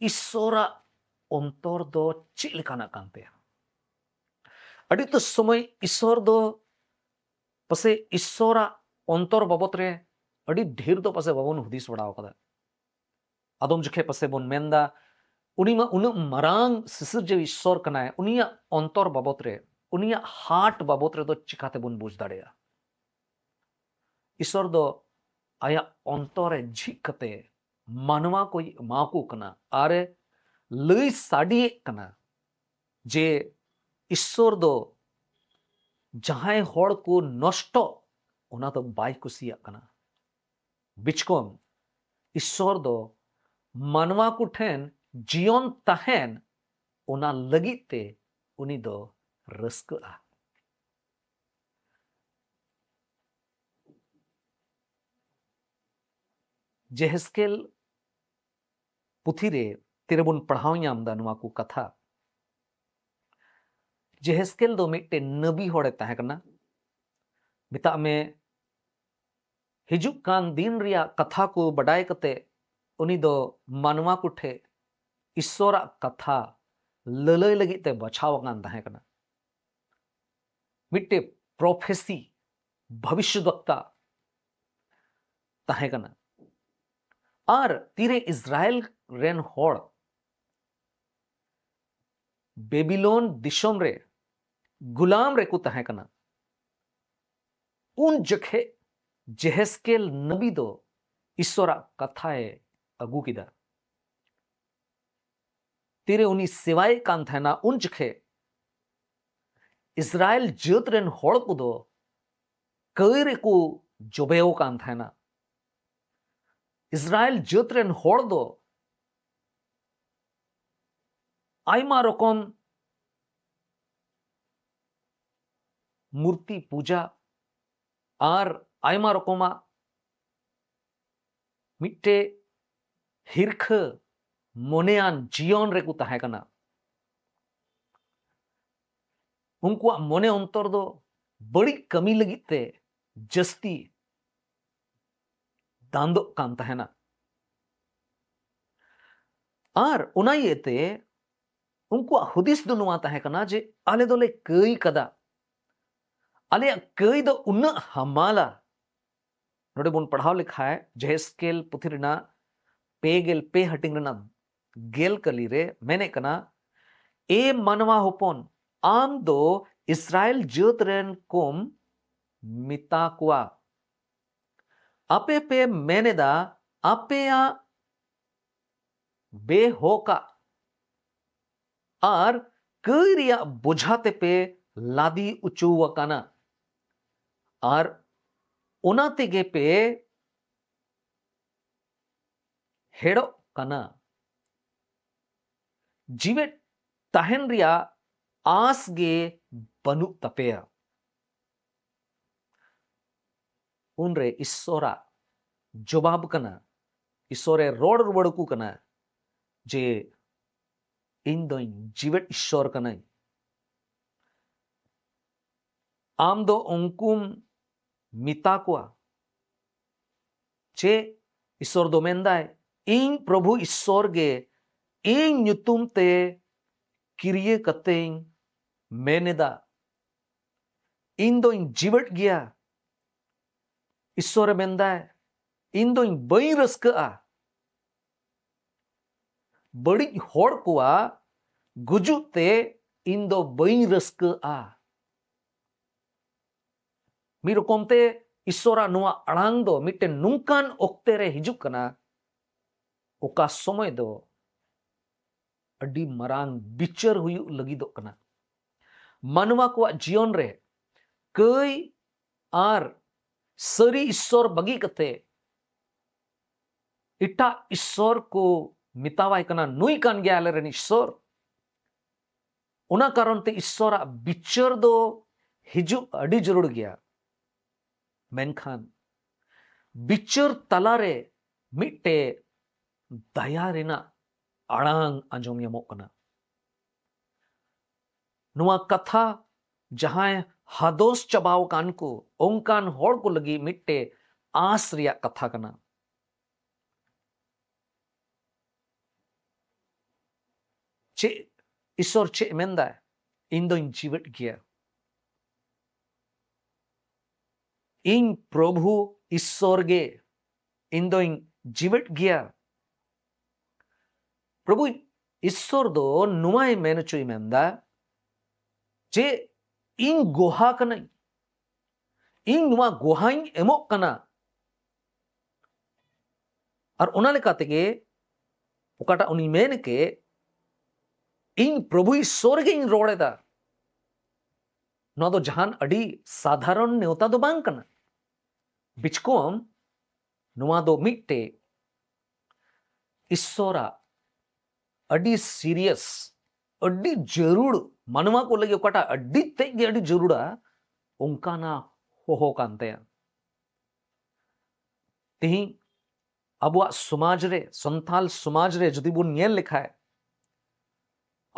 ᱤᱥᱥᱚᱨᱟᱜ ᱚᱱᱛᱚᱨ ᱫᱚ ᱪᱮᱫ ᱞᱮᱠᱟᱱᱟᱜ ᱠᱟᱱ ᱛᱟᱭᱟ᱾ ᱟᱹᱰᱤ ᱩᱛᱟᱹᱨ ᱥᱚᱢᱚᱭ ᱤᱥᱥᱚᱨ ᱫᱚ ᱯᱟᱥᱮ ᱤᱥᱥᱚᱨᱟᱜ ᱚᱱᱛᱚᱨ ᱵᱟᱵᱚᱛ ᱨᱮ ᱟᱹᱰᱤ ᱰᱷᱮᱨ ᱫᱚ ᱯᱟᱥᱮ ᱵᱟᱵᱚᱱ ᱦᱩᱫᱤᱥ ᱵᱟᱲᱟ ᱟᱠᱟᱫᱟ᱾ ᱟᱫᱚᱢ ᱡᱚᱠᱷᱮᱡ ᱯᱟᱥᱮ ᱵᱚᱱ ᱢᱮᱱᱫᱟ, ᱩᱱᱤ ᱢᱟ ᱩᱱᱟᱹᱜ ᱢᱟᱨᱟᱝ ᱥᱤᱥᱤᱨᱡᱟᱹᱣ ᱤᱥᱥᱚᱨ ᱠᱟᱱᱟᱭ, ᱩᱱᱤᱭᱟᱜ ᱚᱱᱛᱚᱨ ᱵᱟᱵᱚᱛ ᱨᱮ, ᱩᱱᱤᱭᱟᱜ ᱦᱟᱨᱴ ᱵᱟᱵᱚᱛ ᱨᱮᱫᱚ ᱪᱤᱠᱟᱛᱮᱵᱚᱱ ᱵᱩᱡᱽ ᱫᱟᱲᱮᱭᱟᱜᱼᱟ? ᱤᱥᱥᱚᱨ ᱫᱚ ᱟᱭᱟᱜ ᱚᱱᱛᱚᱨ ᱨᱮ ᱡᱷᱤᱡ ᱠᱟᱛᱮ ᱢᱟᱱᱣᱟ ᱠᱚᱭ ᱮᱢᱟᱣᱟᱠᱚ ᱠᱟᱱᱟ ᱟᱨᱮ ᱞᱟᱹᱭ ᱥᱟᱰᱮᱭᱮᱫ ᱠᱟᱱᱟ ᱡᱮ ᱤᱥᱥᱚᱨ ᱫᱚ ᱡᱟᱦᱟᱸᱭ ᱦᱚᱲ ᱠᱚ ᱱᱚᱥᱴᱚᱜ, ᱚᱱᱟ ᱫᱚ ᱵᱟᱭ ᱠᱩᱥᱤᱭᱟᱜ ᱠᱟᱱᱟ᱾ ᱵᱤᱪᱠᱚᱢ ᱤᱥᱥᱚᱨ ᱫᱚ ᱢᱟᱱᱣᱟ ᱠᱚ ᱴᱷᱮᱱ ᱡᱤᱭᱚᱱ ᱛᱟᱦᱮᱱ, ᱚᱱᱟ ᱞᱟᱹᱜᱤᱫ ᱛᱮ ᱩᱱᱤ ᱫᱚ ᱨᱟᱹᱥᱠᱟᱹᱜᱼᱟ᱾ ᱡᱮᱦᱮᱥᱠᱮᱞ ᱯᱩᱛᱷᱤ ᱨᱮ ᱛᱤᱨᱮᱵᱚᱱ ᱯᱟᱲᱦᱟᱣ ᱧᱟᱢ ᱮᱫᱟ ᱱᱚᱣᱟ ᱠᱚ ᱠᱟᱛᱷᱟ᱾ ᱡᱮᱦᱮᱥᱠᱮᱞ ᱫᱚ ᱢᱤᱫᱴᱮᱱ ᱱᱟᱵᱤ ᱦᱚᱲᱮ ᱛᱟᱦᱮᱸ ᱠᱟᱱᱟ᱾ ᱢᱮᱛᱟᱜ ᱢᱮ, ᱦᱤᱡᱩᱜ ᱠᱟᱱ ᱫᱤᱱ ᱨᱮᱭᱟᱜ ᱠᱟᱛᱷᱟ ᱠᱚ ᱵᱟᱰᱟᱭ ᱠᱟᱛᱮ ᱩᱱᱤ ᱫᱚ ᱢᱟᱱᱣᱟ ᱠᱚᱴᱷᱮᱱ ᱤᱥᱥᱚᱨᱟᱜ ᱠᱟᱛᱷᱟ ᱞᱟᱹᱞᱟᱹᱭ ᱞᱟᱹᱜᱤᱫ ᱛᱮ ᱵᱟᱪᱷᱟᱣ ᱟᱠᱟᱱ ᱛᱟᱦᱮᱸ ᱠᱟᱱᱟ᱾ ᱢᱤᱫᱴᱮᱡ ᱯᱨᱚᱯᱷᱮᱥᱤ, ᱵᱷᱚᱵᱤᱥᱥᱚᱵᱟᱠᱛᱟ ᱛᱟᱦᱮᱸ ᱠᱟᱱᱟ᱾ ᱟᱨ ᱛᱤᱨᱮ ᱤᱥᱨᱟᱭᱮᱞ ᱨᱮᱱ ᱦᱚᱲ ᱵᱮᱵᱤᱞᱚᱱ ᱫᱤᱥᱚᱢ ᱨᱮ ᱜᱩᱞᱟᱢ ᱨᱮᱠᱚ ᱛᱟᱦᱮᱸ ᱠᱟᱱᱟ᱾ ᱩᱱ ᱡᱚᱠᱷᱮᱡ ᱡᱮᱦᱮᱥᱠᱮᱞ ᱱᱟᱵᱤ ᱫᱚ ᱤᱥᱚᱨᱟᱜ ᱠᱟᱛᱷᱟᱭ ᱟᱹᱜᱩ ᱠᱮᱫᱟ᱾ ᱛᱤᱨᱮ ᱩᱱᱤ ᱥᱮᱵᱟᱭᱮᱫ ᱠᱟᱱ ᱛᱟᱦᱮᱱᱟ, ᱩᱱ ᱡᱚᱠᱷᱮᱡ ᱤᱥᱨᱟᱭᱮᱞ ᱡᱟᱹᱛ ᱨᱮᱱ ᱦᱚᱲ ᱠᱚᱫᱚ ᱠᱟᱹᱭ ᱨᱮᱠᱚ ᱡᱚᱵᱮᱣ ᱠᱟᱱ ᱛᱟᱦᱮᱱᱟ᱾ ᱤᱥᱨᱟᱭᱮᱞ ᱡᱟᱹᱛ ᱨᱮᱱ ᱦᱚᱲ ᱫᱚ ᱟᱭᱢᱟ ᱨᱚᱠᱚᱢ ᱢᱩᱨᱛᱤ ᱯᱩᱡᱟ ᱟᱨ ᱟᱭᱢᱟ ᱨᱚᱠᱚᱢᱟᱜ ᱢᱤᱫᱴᱮᱡ ᱦᱤᱨᱠᱷᱟᱹ ᱢᱚᱱᱮᱭᱟᱱ ᱡᱤᱭᱚᱱ ᱨᱮᱠᱚ ᱛᱟᱦᱮᱸ ᱠᱟᱱᱟ᱾ ᱩᱱᱠᱩᱣᱟᱜ ᱢᱚᱱᱮ ᱚᱱᱛᱚᱨ ᱫᱚ ᱵᱟᱹᱲᱤᱡ ᱠᱟᱹᱢᱤ ᱞᱟᱹᱜᱤᱫ ᱛᱮ ᱡᱟᱹᱥᱛᱤ ᱫᱟᱱᱫᱚᱜ ᱠᱟᱱ ᱛᱟᱦᱮᱱᱟ᱾ ᱟᱨ ᱚᱱᱟ ᱤᱭᱟᱹᱛᱮ ᱩᱱᱠᱩᱣᱟᱜ ᱦᱩᱫᱤᱥ ᱫᱚ ᱱᱚᱣᱟ ᱛᱟᱦᱮᱸ ᱠᱟᱱᱟ ᱡᱮ ᱟᱞᱮ ᱫᱚᱞᱮ ᱠᱟᱹᱭ ᱠᱟᱫᱟ, ᱟᱞᱮᱭᱟᱜ ᱠᱟᱹᱭ ᱫᱚ ᱩᱱᱟᱹᱜ ᱦᱟᱢᱟᱞᱟ᱾ ᱱᱚᱰᱮ ᱵᱚᱱ ᱯᱟᱲᱦᱟᱣ ᱞᱮᱠᱷᱟᱡ ᱡᱮᱦᱮᱥᱠᱮᱞ ᱯᱩᱛᱷᱤ ᱨᱮᱱᱟᱜ ᱯᱮ ᱜᱮᱞ ᱯᱮ ᱦᱟᱹᱴᱤᱧ ᱨᱮᱱᱟᱜ ᱜᱮᱞ ᱠᱟᱹᱞᱤ ᱨᱮ ᱢᱮᱱᱮᱫ ᱠᱟᱱᱟ, ᱮ ᱢᱟᱱᱣᱟ ᱦᱚᱯᱚᱱ, ᱟᱢ ᱫᱚ ᱤᱥᱨᱟᱭᱮᱞ ᱡᱟᱹᱛ ᱨᱮᱱ ᱠᱚᱢ ᱢᱮᱛᱟ ᱠᱚᱣᱟ, ᱟᱯᱮ ᱯᱮ ᱢᱮᱱ ᱮᱫᱟ ᱟᱯᱮᱭᱟᱜ ᱵᱮᱦᱚᱠᱟᱜ ᱟᱨ ᱠᱟᱹᱭ ᱨᱮᱭᱟᱜ ᱵᱚᱡᱷᱟ ᱛᱮᱯᱮ ᱞᱟᱫᱮ ᱚᱪᱚ ᱟᱠᱟᱱᱟ ᱟᱨ ᱚᱱᱟ ᱛᱮᱜᱮ ᱯᱮ ᱦᱮᱲᱚᱜ ᱠᱟᱱᱟ᱾ ᱡᱤᱣᱮᱫ ᱛᱟᱦᱮᱱ ᱨᱮᱭᱟᱜ ᱟᱸᱥ ᱜᱮ ᱵᱟᱹᱱᱩᱜ ᱛᱟᱯᱮᱭᱟ᱾ ᱩᱱᱨᱮ ᱤᱥᱥᱚᱨᱟᱜ ᱡᱚᱵᱟᱵ ᱠᱟᱱᱟ, ᱤᱥᱥᱚᱨᱮ ᱨᱚᱲ ᱨᱩᱣᱟᱹᱲ ᱟᱠᱚ ᱠᱟᱱᱟ ᱡᱮ, ᱤᱧ ᱫᱚᱧ ᱡᱤᱣᱮᱫ ᱤᱥᱥᱚᱨ ᱠᱟᱹᱱᱟᱹᱧ᱾ ᱟᱢ ᱫᱚ ᱩᱱᱠᱩᱢ ᱢᱮᱛᱟ ᱠᱚᱣᱟ ᱪᱮ? ᱤᱥᱥᱚᱨ ᱫᱚ ᱢᱮᱱᱫᱟᱭ, ᱤᱧ ᱯᱨᱚᱵᱷᱩ ᱤᱥᱥᱚᱨ ᱜᱮ ᱤᱧ ᱧᱩᱛᱩᱢ ᱛᱮ ᱠᱤᱨᱤᱭᱟᱹ ᱠᱟᱛᱮᱧ ᱢᱮᱱ ᱮᱫᱟ, ᱤᱧ ᱫᱚᱧ ᱡᱤᱣᱮᱫ ᱜᱮᱭᱟ᱾ ᱤᱥᱥᱚᱨᱮ ᱢᱮᱱᱫᱟᱭ, ᱤᱧ ᱫᱚᱧ ᱵᱟᱹᱧ ᱨᱟᱹᱥᱠᱟᱹᱜᱼᱟ ᱵᱟᱹᱲᱤᱡ ᱦᱚᱲ ᱠᱚᱣᱟᱜ ᱜᱩᱡᱩᱜ ᱛᱮ ᱤᱧ ᱫᱚ ᱵᱟᱹᱧ ᱨᱟᱹᱥᱠᱟᱹᱜᱼᱟ᱾ ᱢᱤᱫ ᱨᱚᱠᱚᱢ ᱛᱮ ᱤᱥᱥᱚᱨᱟᱜ ᱱᱚᱣᱟ ᱟᱲᱟᱝ ᱫᱚ ᱢᱤᱫᱴᱮᱱ ᱱᱚᱝᱠᱟᱱ ᱚᱠᱛᱮ ᱨᱮ ᱦᱤᱡᱩᱜ ᱠᱟᱱᱟ, ᱚᱠᱟ ᱥᱚᱢᱚᱭ ᱫᱚ ᱟᱹᱰᱤ ᱢᱟᱨᱟᱝ ᱵᱤᱪᱟᱹᱨ ᱦᱩᱭᱩᱜ ᱞᱟᱹᱜᱤᱫᱚᱜ ᱠᱟᱱᱟ᱾ ᱢᱟᱱᱣᱟ ᱠᱚᱣᱟᱜ ᱡᱤᱭᱚᱱ ᱨᱮ ᱠᱟᱹᱭ ᱟᱨ ᱥᱟᱹᱨᱤ ᱤᱥᱥᱚᱨ ᱵᱟᱹᱜᱤ ᱠᱟᱛᱮ ᱮᱴᱟᱜ ᱤᱥᱥᱚᱨ ᱠᱚ ᱢᱮᱛᱟᱣᱟᱭ ᱠᱟᱱᱟ, "ᱱᱩᱭ ᱠᱟᱱ ᱜᱮᱭᱟ ᱟᱞᱮ ᱨᱮᱱ ᱤᱥᱥᱚᱨ᱾" ᱚᱱᱟ ᱠᱟᱨᱚᱱ ᱛᱮ ᱤᱥᱥᱚᱨᱟᱜ ᱵᱤᱪᱟᱹᱨ ᱫᱚ ᱦᱤᱡᱩᱜ ᱟᱹᱰᱤ ᱡᱟᱹᱨᱩᱲ ᱜᱮᱭᱟ᱾ ᱢᱮᱱᱠᱷᱟᱱ ᱵᱤᱪᱟᱹᱨ ᱛᱟᱞᱟᱨᱮ ᱢᱤᱫᱴᱮᱡ ᱫᱟᱭᱟ ᱨᱮᱱᱟᱜ ᱟᱲᱟᱝ ᱟᱸᱡᱚᱢ ᱧᱟᱢᱚᱜ ᱠᱟᱱᱟ᱾ ᱱᱚᱣᱟ ᱠᱟᱛᱷᱟ ᱡᱟᱦᱟᱸᱭ ᱦᱟᱫᱚᱥ ᱪᱟᱵᱟᱣ ᱟᱠᱟᱱ ᱠᱚ, ᱚᱱᱠᱟᱱ ᱦᱚᱲ ᱠᱚ ᱞᱟᱹᱜᱤᱫ ᱢᱤᱫᱴᱮᱡ ᱟᱸᱥ ᱨᱮᱭᱟᱜ ᱠᱟᱛᱷᱟ ᱠᱟᱱᱟ᱾ ᱪᱮᱫ, ᱤᱥᱥᱚᱨ ᱪᱮᱫ ᱢᱮᱱᱫᱟᱭ? "ᱤᱧ ᱫᱚᱧ ᱡᱤᱣᱮᱫ ᱜᱮᱭᱟ, ᱤᱧ ᱯᱨᱚᱵᱷᱩ ᱤᱥᱥᱚᱨ ᱜᱮ, ᱤᱧ ᱫᱚᱧ ᱡᱤᱣᱮᱫ ᱜᱮᱭᱟ᱾" ᱯᱨᱚᱵᱷᱩ ᱤᱥᱥᱚᱨ ᱫᱚ ᱱᱚᱣᱟᱭ ᱢᱮᱱ ᱦᱚᱪᱚᱭ ᱢᱮᱱᱫᱟ ᱡᱮ, "ᱤᱧ ᱜᱚᱦᱟ ᱠᱟᱹᱱᱟᱹᱧ, ᱤᱧ ᱱᱚᱣᱟ ᱜᱚᱦᱟᱧ ᱮᱢᱚᱜ ᱠᱟᱱᱟ᱾" ᱟᱨ ᱚᱱᱟ ᱞᱮᱠᱟ ᱛᱮᱜᱮ ᱚᱠᱟᱴᱟᱜ ᱩᱱᱤ ᱢᱮᱱ ᱠᱮᱫ, "ᱤᱧ ᱯᱨᱚᱵᱷᱩ ᱤᱥᱥᱚᱨ ᱜᱮᱧ ᱨᱚᱲ ᱮᱫᱟ᱾" ᱱᱚᱣᱟ ᱫᱚ ᱡᱟᱦᱟᱱ ᱟᱹᱰᱤ ᱥᱟᱫᱷᱟᱨᱚᱱ ᱱᱮᱣᱛᱟ ᱫᱚ ᱵᱟᱝ ᱠᱟᱱᱟ᱾ ᱵᱤᱪᱠᱚᱢ ᱱᱚᱣᱟ ᱫᱚ ᱢᱤᱫᱴᱮᱡ ᱤᱥᱥᱚᱨᱟᱜ ᱟᱹᱰᱤ serious, ᱟᱹᱰᱤ ᱡᱟᱹᱨᱩᱲ, ᱢᱟᱱᱣᱟ ᱠᱚ ᱞᱟᱹᱜᱤᱫ ᱚᱠᱟᱴᱟᱜ ᱟᱹᱰᱤ ᱛᱮᱫ ᱜᱮ ᱟᱹᱰᱤ ᱡᱟᱹᱨᱩᱲᱟ, ᱚᱱᱠᱟᱱᱟᱜ ᱦᱚᱦᱚ ᱠᱟᱱ ᱛᱟᱭᱟ᱾ ᱛᱮᱦᱮᱧ ᱟᱵᱚᱣᱟᱜ ᱥᱚᱢᱟᱡᱽ ᱨᱮ, ᱥᱟᱱᱛᱟᱞ ᱥᱚᱢᱟᱡᱽ ᱨᱮ ᱡᱩᱫᱤ ᱵᱚᱱ ᱧᱮᱞ ᱞᱮᱠᱷᱟᱡ,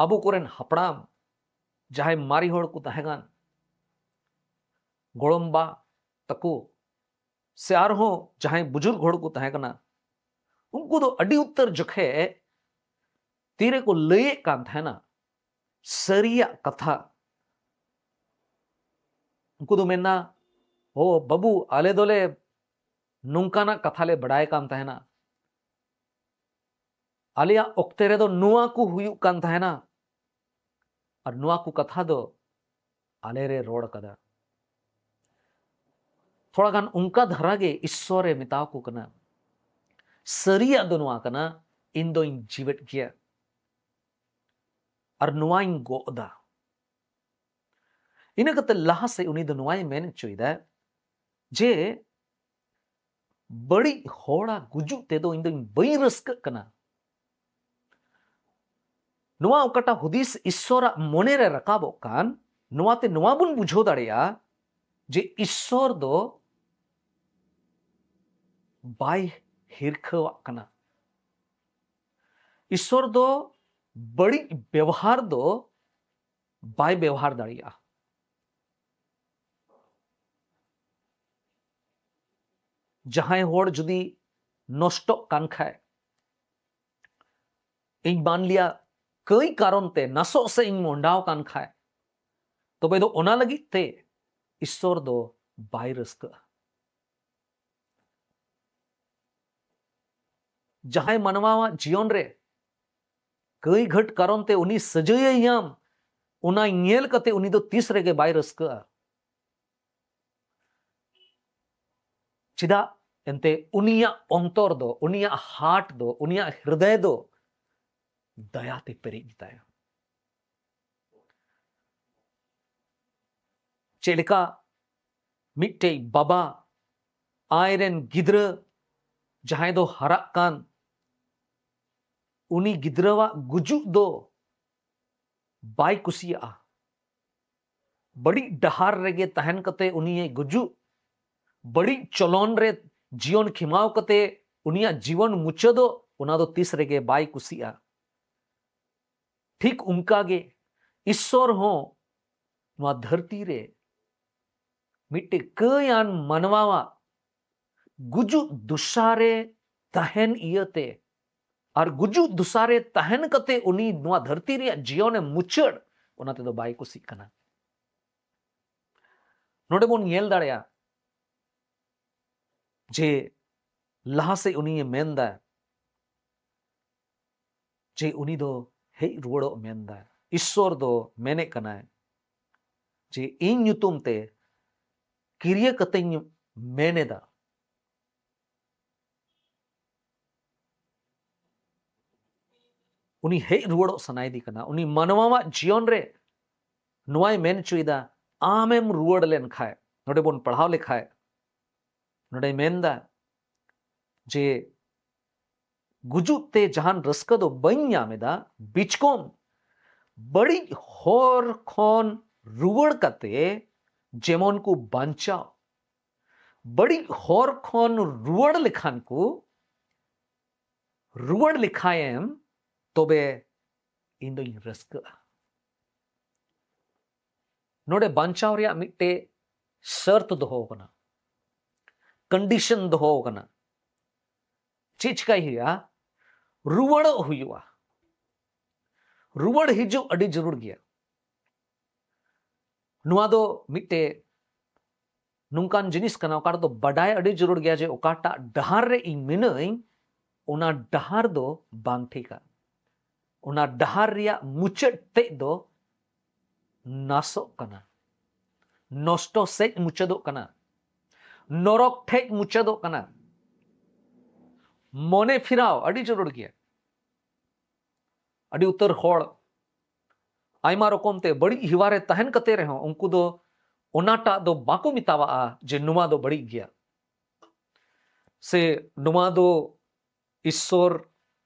ᱟᱵᱚ ᱠᱚᱨᱮᱱ ᱦᱟᱯᱲᱟᱢ, ᱡᱟᱦᱟᱸᱭ ᱢᱟᱨᱮ ᱦᱚᱲ ᱠᱚ ᱛᱟᱦᱮᱸ ᱠᱟᱱ, ᱜᱚᱲᱚᱢᱵᱟ ᱛᱟᱠᱚ ᱥᱮ ᱟᱨᱦᱚᱸ ᱡᱟᱦᱟᱸᱭ ᱵᱩᱡᱩᱨᱜ ᱦᱚᱲ ᱠᱚ ᱛᱟᱦᱮᱸ ᱠᱟᱱᱟ, ᱩᱱᱠᱩ ᱫᱚ ᱟᱹᱰᱤ ᱩᱛᱟᱹᱨ ᱡᱚᱠᱷᱮᱡ ᱛᱤᱨᱮᱠᱚ ᱞᱟᱹᱭᱮᱫ ᱠᱟᱱ ᱛᱟᱦᱮᱱᱟ ᱥᱟᱹᱨᱤᱭᱟᱜ ᱠᱟᱛᱷᱟ᱾ ᱩᱱᱠᱩ ᱫᱚ ᱢᱮᱱᱟ, "ᱳ ᱵᱟᱹᱵᱩ, ᱟᱞᱮ ᱫᱚᱞᱮ ᱱᱚᱝᱠᱟᱱᱟᱜ ᱠᱟᱛᱷᱟ ᱞᱮ ᱵᱟᱲᱟᱭ ᱠᱟᱱ ᱛᱟᱦᱮᱱᱟ, ᱟᱞᱮᱭᱟᱜ ᱚᱠᱛᱮ ᱨᱮᱫᱚ ᱱᱚᱣᱟ ᱠᱚ ᱦᱩᱭᱩᱜ ᱠᱟᱱ ᱛᱟᱦᱮᱱᱟ, ᱟᱨ ᱱᱚᱣᱟ ᱠᱚ ᱠᱟᱛᱷᱟ ᱫᱚ ᱟᱞᱮ ᱨᱮ ᱨᱚᱲ ᱠᱟᱫᱟ᱾ ᱛᱷᱚᱲᱟ ᱜᱟᱱ ᱚᱱᱠᱟ ᱫᱷᱟᱨᱟ ᱜᱮ ᱤᱥᱥᱚᱨ ᱮ ᱢᱮᱛᱟᱣ ᱠᱚ ᱠᱟᱱᱟ, ᱥᱟᱹᱨᱤᱭᱟᱜ ᱫᱚ ᱱᱚᱣᱟ ᱠᱟᱱᱟ, ᱤᱧ ᱫᱚᱧ ᱡᱤᱣᱮᱫ ᱜᱮᱭᱟ ᱟᱨ ᱱᱚᱣᱟᱧ ᱜᱚᱜ ᱮᱫᱟ᱾ ᱤᱱᱟᱹ ᱠᱟᱛᱮ ᱞᱟᱦᱟ ᱥᱮᱫ ᱩᱱᱤ ᱫᱚ ᱱᱚᱣᱟᱭ ᱢᱮᱱ ᱦᱚᱪᱚᱭᱮᱫᱟ ᱡᱮ ᱵᱟᱹᱲᱤᱡ ᱦᱚᱲᱟᱜ ᱜᱩᱡᱩᱜ ᱛᱮᱫᱚ ᱤᱧ ᱫᱚᱧ ᱵᱟᱹᱧ ᱨᱟᱹᱥᱠᱟᱹᱜ ᱠᱟᱱᱟ᱾ ᱱᱚᱣᱟ ᱚᱠᱟᱴᱟᱜ ᱦᱩᱫᱤᱥ ᱤᱥᱥᱚᱨᱟᱜ ᱢᱚᱱᱮ ᱨᱮ ᱨᱟᱠᱟᱵᱚᱜ ᱠᱟᱱ, ᱱᱚᱣᱟᱛᱮ ᱱᱚᱣᱟ ᱵᱚᱱ ᱵᱩᱡᱷᱟᱹᱣ ᱫᱟᱲᱮᱭᱟᱜᱼᱟ ᱡᱮ ᱤᱥᱥᱚᱨ ᱫᱚ ᱵᱟᱭ ᱦᱤᱨᱠᱷᱟᱹᱣᱟᱜ ᱠᱟᱱᱟ᱾ ᱤᱥᱥᱚᱨ ᱫᱚ ᱵᱟᱹᱲᱤᱡ ᱵᱮᱣᱦᱟᱨ ᱫᱚ ᱵᱟᱭ ᱵᱮᱣᱦᱟᱨ ᱫᱟᱲᱮᱭᱟᱜᱼᱟ᱾ ᱡᱟᱦᱟᱸᱭ ᱦᱚᱲ ᱡᱩᱫᱤ ᱱᱚᱥᱴᱚᱜ ᱠᱟᱱ ᱠᱷᱟᱡ, ᱤᱧ ᱢᱟᱱ ᱞᱤᱭᱟ ᱠᱟᱹᱭ ᱠᱟᱨᱚᱱ ᱛᱮ ᱱᱟᱥᱚᱜ ᱥᱮ ᱤᱧ ᱢᱚᱦᱰᱟᱣ ᱠᱟᱱ ᱠᱷᱟᱡ, ᱛᱚᱵᱮ ᱫᱚ ᱚᱱᱟ ᱞᱟᱹᱜᱤᱫ ᱛᱮ ᱤᱥᱥᱚᱨ ᱫᱚ ᱵᱟᱭ ᱨᱟᱹᱥᱠᱟᱹᱜᱼᱟ᱾ ᱡᱟᱦᱟᱸᱭ ᱢᱟᱱᱣᱟᱣᱟᱜ ᱡᱤᱭᱚᱱ ᱨᱮ ᱠᱟᱹᱭ ᱜᱷᱟᱹᱴ ᱠᱟᱨᱚᱱ ᱛᱮ ᱩᱱᱤ ᱥᱟᱹᱡᱟᱹᱭᱮ ᱧᱟᱢ, ᱚᱱᱟ ᱧᱮᱞ ᱠᱟᱛᱮ ᱩᱱᱤ ᱫᱚ ᱛᱤᱥ ᱨᱮᱜᱮ ᱵᱟᱭ ᱨᱟᱹᱥᱠᱟᱹᱜᱼᱟ᱾ ᱪᱮᱫᱟᱜ? ᱮᱱᱛᱮ ᱩᱱᱤᱭᱟᱜ ᱚᱱᱛᱚᱨ ᱫᱚ, ᱩᱱᱤᱭᱟᱜ ᱦᱟᱨᱴ ᱫᱚ, ᱩᱱᱤᱭᱟᱜ ᱦᱨᱫᱚᱭ ᱫᱚ ᱫᱟᱭᱟ ᱛᱮ ᱯᱮᱨᱮᱡ ᱜᱮᱛᱟᱭᱟ᱾ ᱪᱮᱫ ᱞᱮᱠᱟ ᱢᱤᱫᱴᱮᱡ ᱵᱟᱵᱟ ᱟᱡᱨᱮᱱ ᱜᱤᱫᱽᱨᱟᱹ ᱡᱟᱦᱟᱸᱭ ᱫᱚ ᱦᱟᱨᱟᱜ ᱠᱟᱱ, ᱩᱱᱤ ᱜᱤᱫᱽᱨᱟᱹᱣᱟᱜ ᱜᱩᱡᱩᱜ ᱫᱚ ᱵᱟᱭ ᱠᱩᱥᱤᱭᱟᱜᱼᱟ᱾ ᱵᱟᱹᱲᱤᱡ ᱰᱟᱦᱟᱨ ᱨᱮᱜᱮ ᱛᱟᱦᱮᱱ ᱠᱟᱛᱮ ᱩᱱᱤᱭᱮ ᱜᱩᱡᱩᱜ, ᱵᱟᱹᱲᱤᱡ ᱪᱚᱞᱚᱱ ᱨᱮ ᱡᱤᱭᱚᱱ ᱠᱷᱮᱢᱟᱣ ᱠᱟᱛᱮ ᱩᱱᱤᱭᱟᱜ ᱡᱤᱭᱚᱱ ᱢᱩᱪᱟᱹᱫᱚᱜ, ᱚᱱᱟ ᱫᱚ ᱛᱤᱥ ᱨᱮᱜᱮ ᱵᱟᱭ ᱠᱩᱥᱤᱜᱼᱟ᱾ ᱴᱷᱤᱠ ᱚᱱᱠᱟ ᱜᱮ ᱤᱥᱥᱚᱨ ᱦᱚᱸ ᱱᱚᱣᱟ ᱫᱷᱟᱹᱨᱛᱤ ᱨᱮ ᱢᱤᱫᱴᱮᱡ ᱠᱟᱹᱭᱟᱱ ᱢᱟᱱᱣᱟᱣᱟᱜ ᱜᱩᱡᱩᱜ ᱫᱚᱥᱟ ᱨᱮ ᱛᱟᱦᱮᱱ ᱤᱭᱟᱹᱛᱮ ᱟᱨ ᱜᱩᱡᱩᱜ ᱫᱚᱥᱟ ᱨᱮ ᱛᱟᱦᱮᱱ ᱠᱟᱛᱮ ᱩᱱᱤ ᱱᱚᱣᱟ ᱫᱷᱟᱹᱨᱛᱤ ᱨᱮᱭᱟᱜ ᱡᱤᱭᱚᱱᱮ ᱢᱩᱪᱟᱹᱫ, ᱚᱱᱟ ᱛᱮᱫᱚ ᱵᱟᱭ ᱠᱩᱥᱤᱜ ᱠᱟᱱᱟ᱾ ᱱᱚᱰᱮ ᱵᱚᱱ ᱧᱮᱞ ᱫᱟᱲᱮᱭᱟᱜᱼᱟ ᱡᱮ ᱞᱟᱦᱟ ᱥᱮᱫ ᱩᱱᱤᱭᱮ ᱢᱮᱱᱫᱟ ᱡᱮ ᱩᱱᱤ ᱫᱚ ᱦᱮᱡ ᱨᱩᱣᱟᱹᱲᱚᱜ ᱢᱮᱱᱫᱟ᱾ ᱤᱥᱥᱚᱨ ᱫᱚ ᱢᱮᱱᱮᱫ ᱠᱟᱱᱟᱭ ᱡᱮ ᱤᱧ ᱧᱩᱛᱩᱢ ᱛᱮ ᱠᱤᱨᱭᱟᱹ ᱠᱟᱛᱮᱧ ᱢᱮᱱ ᱮᱫᱟ᱾ ᱩᱱᱤ ᱦᱮᱡ ᱨᱩᱣᱟᱹᱲᱚᱜ ᱥᱟᱱᱟᱭᱮᱫᱮ ᱠᱟᱱᱟ᱾ ᱩᱱᱤ ᱢᱟᱱᱣᱟᱣᱟᱜ ᱡᱤᱭᱚᱱ ᱨᱮ ᱱᱚᱣᱟᱭ ᱢᱮᱱ ᱦᱚᱪᱚᱭᱮᱫᱟ, ᱟᱢᱮᱢ ᱨᱩᱣᱟᱹᱲ ᱞᱮᱱ ᱠᱷᱟᱡ᱾ ᱱᱚᱰᱮ ᱵᱚᱱ ᱯᱟᱲᱦᱟᱣ ᱞᱮᱠᱷᱟᱡ, ᱱᱚᱰᱮᱭ ᱢᱮᱱᱫᱟ ᱡᱮ ᱜᱩᱡᱩᱜ ᱛᱮ ᱡᱟᱦᱟᱱ ᱨᱟᱹᱥᱠᱟᱹ ᱫᱚ ᱵᱟᱹᱧ ᱧᱟᱢ ᱮᱫᱟ, ᱵᱤᱪᱠᱚᱢ ᱵᱟᱹᱲᱤᱡ ᱦᱚᱨ ᱠᱷᱚᱱ ᱨᱩᱣᱟᱹᱲ ᱠᱟᱛᱮ ᱡᱮᱢᱚᱱ ᱠᱚ ᱵᱟᱧᱪᱟᱣ᱾ ᱵᱟᱹᱲᱤᱡ ᱦᱚᱨ ᱠᱷᱚᱱ ᱨᱩᱣᱟᱹᱲ ᱞᱮᱠᱷᱟᱱ ᱠᱚ, ᱨᱩᱣᱟᱹᱲ ᱞᱮᱠᱷᱟᱭᱮᱢ, ᱛᱚᱵᱮ ᱤᱧ ᱫᱚᱧ ᱨᱟᱹᱥᱠᱟᱹᱜᱼᱟ᱾ ᱱᱚᱰᱮ ᱵᱟᱧᱪᱟᱣ ᱨᱮᱭᱟᱜ ᱢᱤᱫᱴᱮᱡ ᱥᱟᱨᱛ ᱫᱚᱦᱚ ᱟᱠᱟᱱᱟ, ᱠᱚᱱᱰᱤᱥᱚᱱ ᱫᱚᱦᱚ ᱟᱠᱟᱱᱟ᱾ ᱪᱮᱫ ᱪᱤᱠᱟᱭ ᱦᱩᱭᱩᱜᱼᱟ? ᱨᱩᱣᱟᱹᱲᱚᱜ ᱦᱩᱭᱩᱜᱼᱟ᱾ ᱨᱩᱣᱟᱹᱲ ᱦᱤᱡᱩᱜ ᱟᱹᱰᱤ ᱡᱟᱹᱨᱩᱲ ᱜᱮᱭᱟ᱾ ᱱᱚᱣᱟ ᱫᱚ ᱢᱤᱫᱴᱮᱡ ᱱᱚᱝᱠᱟᱱ ᱡᱤᱱᱤᱥ ᱠᱟᱱᱟ, ᱚᱠᱟ ᱨᱮᱫᱚ ᱵᱟᱰᱟᱭ ᱟᱹᱰᱤ ᱡᱟᱹᱨᱩᱲ ᱜᱮᱭᱟ ᱡᱮ ᱚᱠᱟᱴᱟᱜ ᱰᱟᱦᱟᱨ ᱨᱮ ᱤᱧ ᱢᱤᱱᱟᱹᱧ, ᱚᱱᱟ ᱰᱟᱦᱟᱨ ᱫᱚ ᱵᱟᱝ ᱴᱷᱤᱠᱟ᱾ ᱚᱱᱟ ᱰᱟᱦᱟᱨ ᱨᱮᱭᱟᱜ ᱢᱩᱪᱟᱹᱫ ᱛᱮᱫ ᱫᱚ ᱱᱟᱥᱚᱜ ᱠᱟᱱᱟ, ᱱᱚᱥᱴᱚ ᱥᱮᱡ ᱢᱩᱪᱟᱹᱫᱚᱜ ᱠᱟᱱᱟ, ᱱᱚᱨᱚᱠ ᱴᱷᱮᱡ ᱢᱩᱪᱟᱹᱫᱚᱜ ᱠᱟᱱᱟ᱾ ᱢᱚᱱᱮ ᱯᱷᱤᱨᱟᱣ ᱟᱹᱰᱤ ᱡᱟᱹᱨᱩᱲ ᱜᱮᱭᱟ᱾ ᱟᱹᱰᱤ ᱩᱛᱟᱹᱨ ᱦᱚᱲ ᱟᱭᱢᱟ ᱨᱚᱠᱚᱢ ᱛᱮ ᱵᱟᱹᱲᱤᱡ ᱦᱮᱣᱟ ᱨᱮ ᱛᱟᱦᱮᱱ ᱠᱟᱛᱮ ᱨᱮᱦᱚᱸ ᱩᱱᱠᱩ ᱫᱚ ᱚᱱᱟᱴᱟᱜ ᱫᱚ ᱵᱟᱠᱚ ᱢᱮᱛᱟᱣᱟᱜᱼᱟ ᱡᱮ ᱱᱚᱣᱟ ᱫᱚ ᱵᱟᱹᱲᱤᱡ ᱜᱮᱭᱟ ᱥᱮ ᱱᱚᱣᱟ ᱫᱚ ᱤᱥᱥᱚᱨ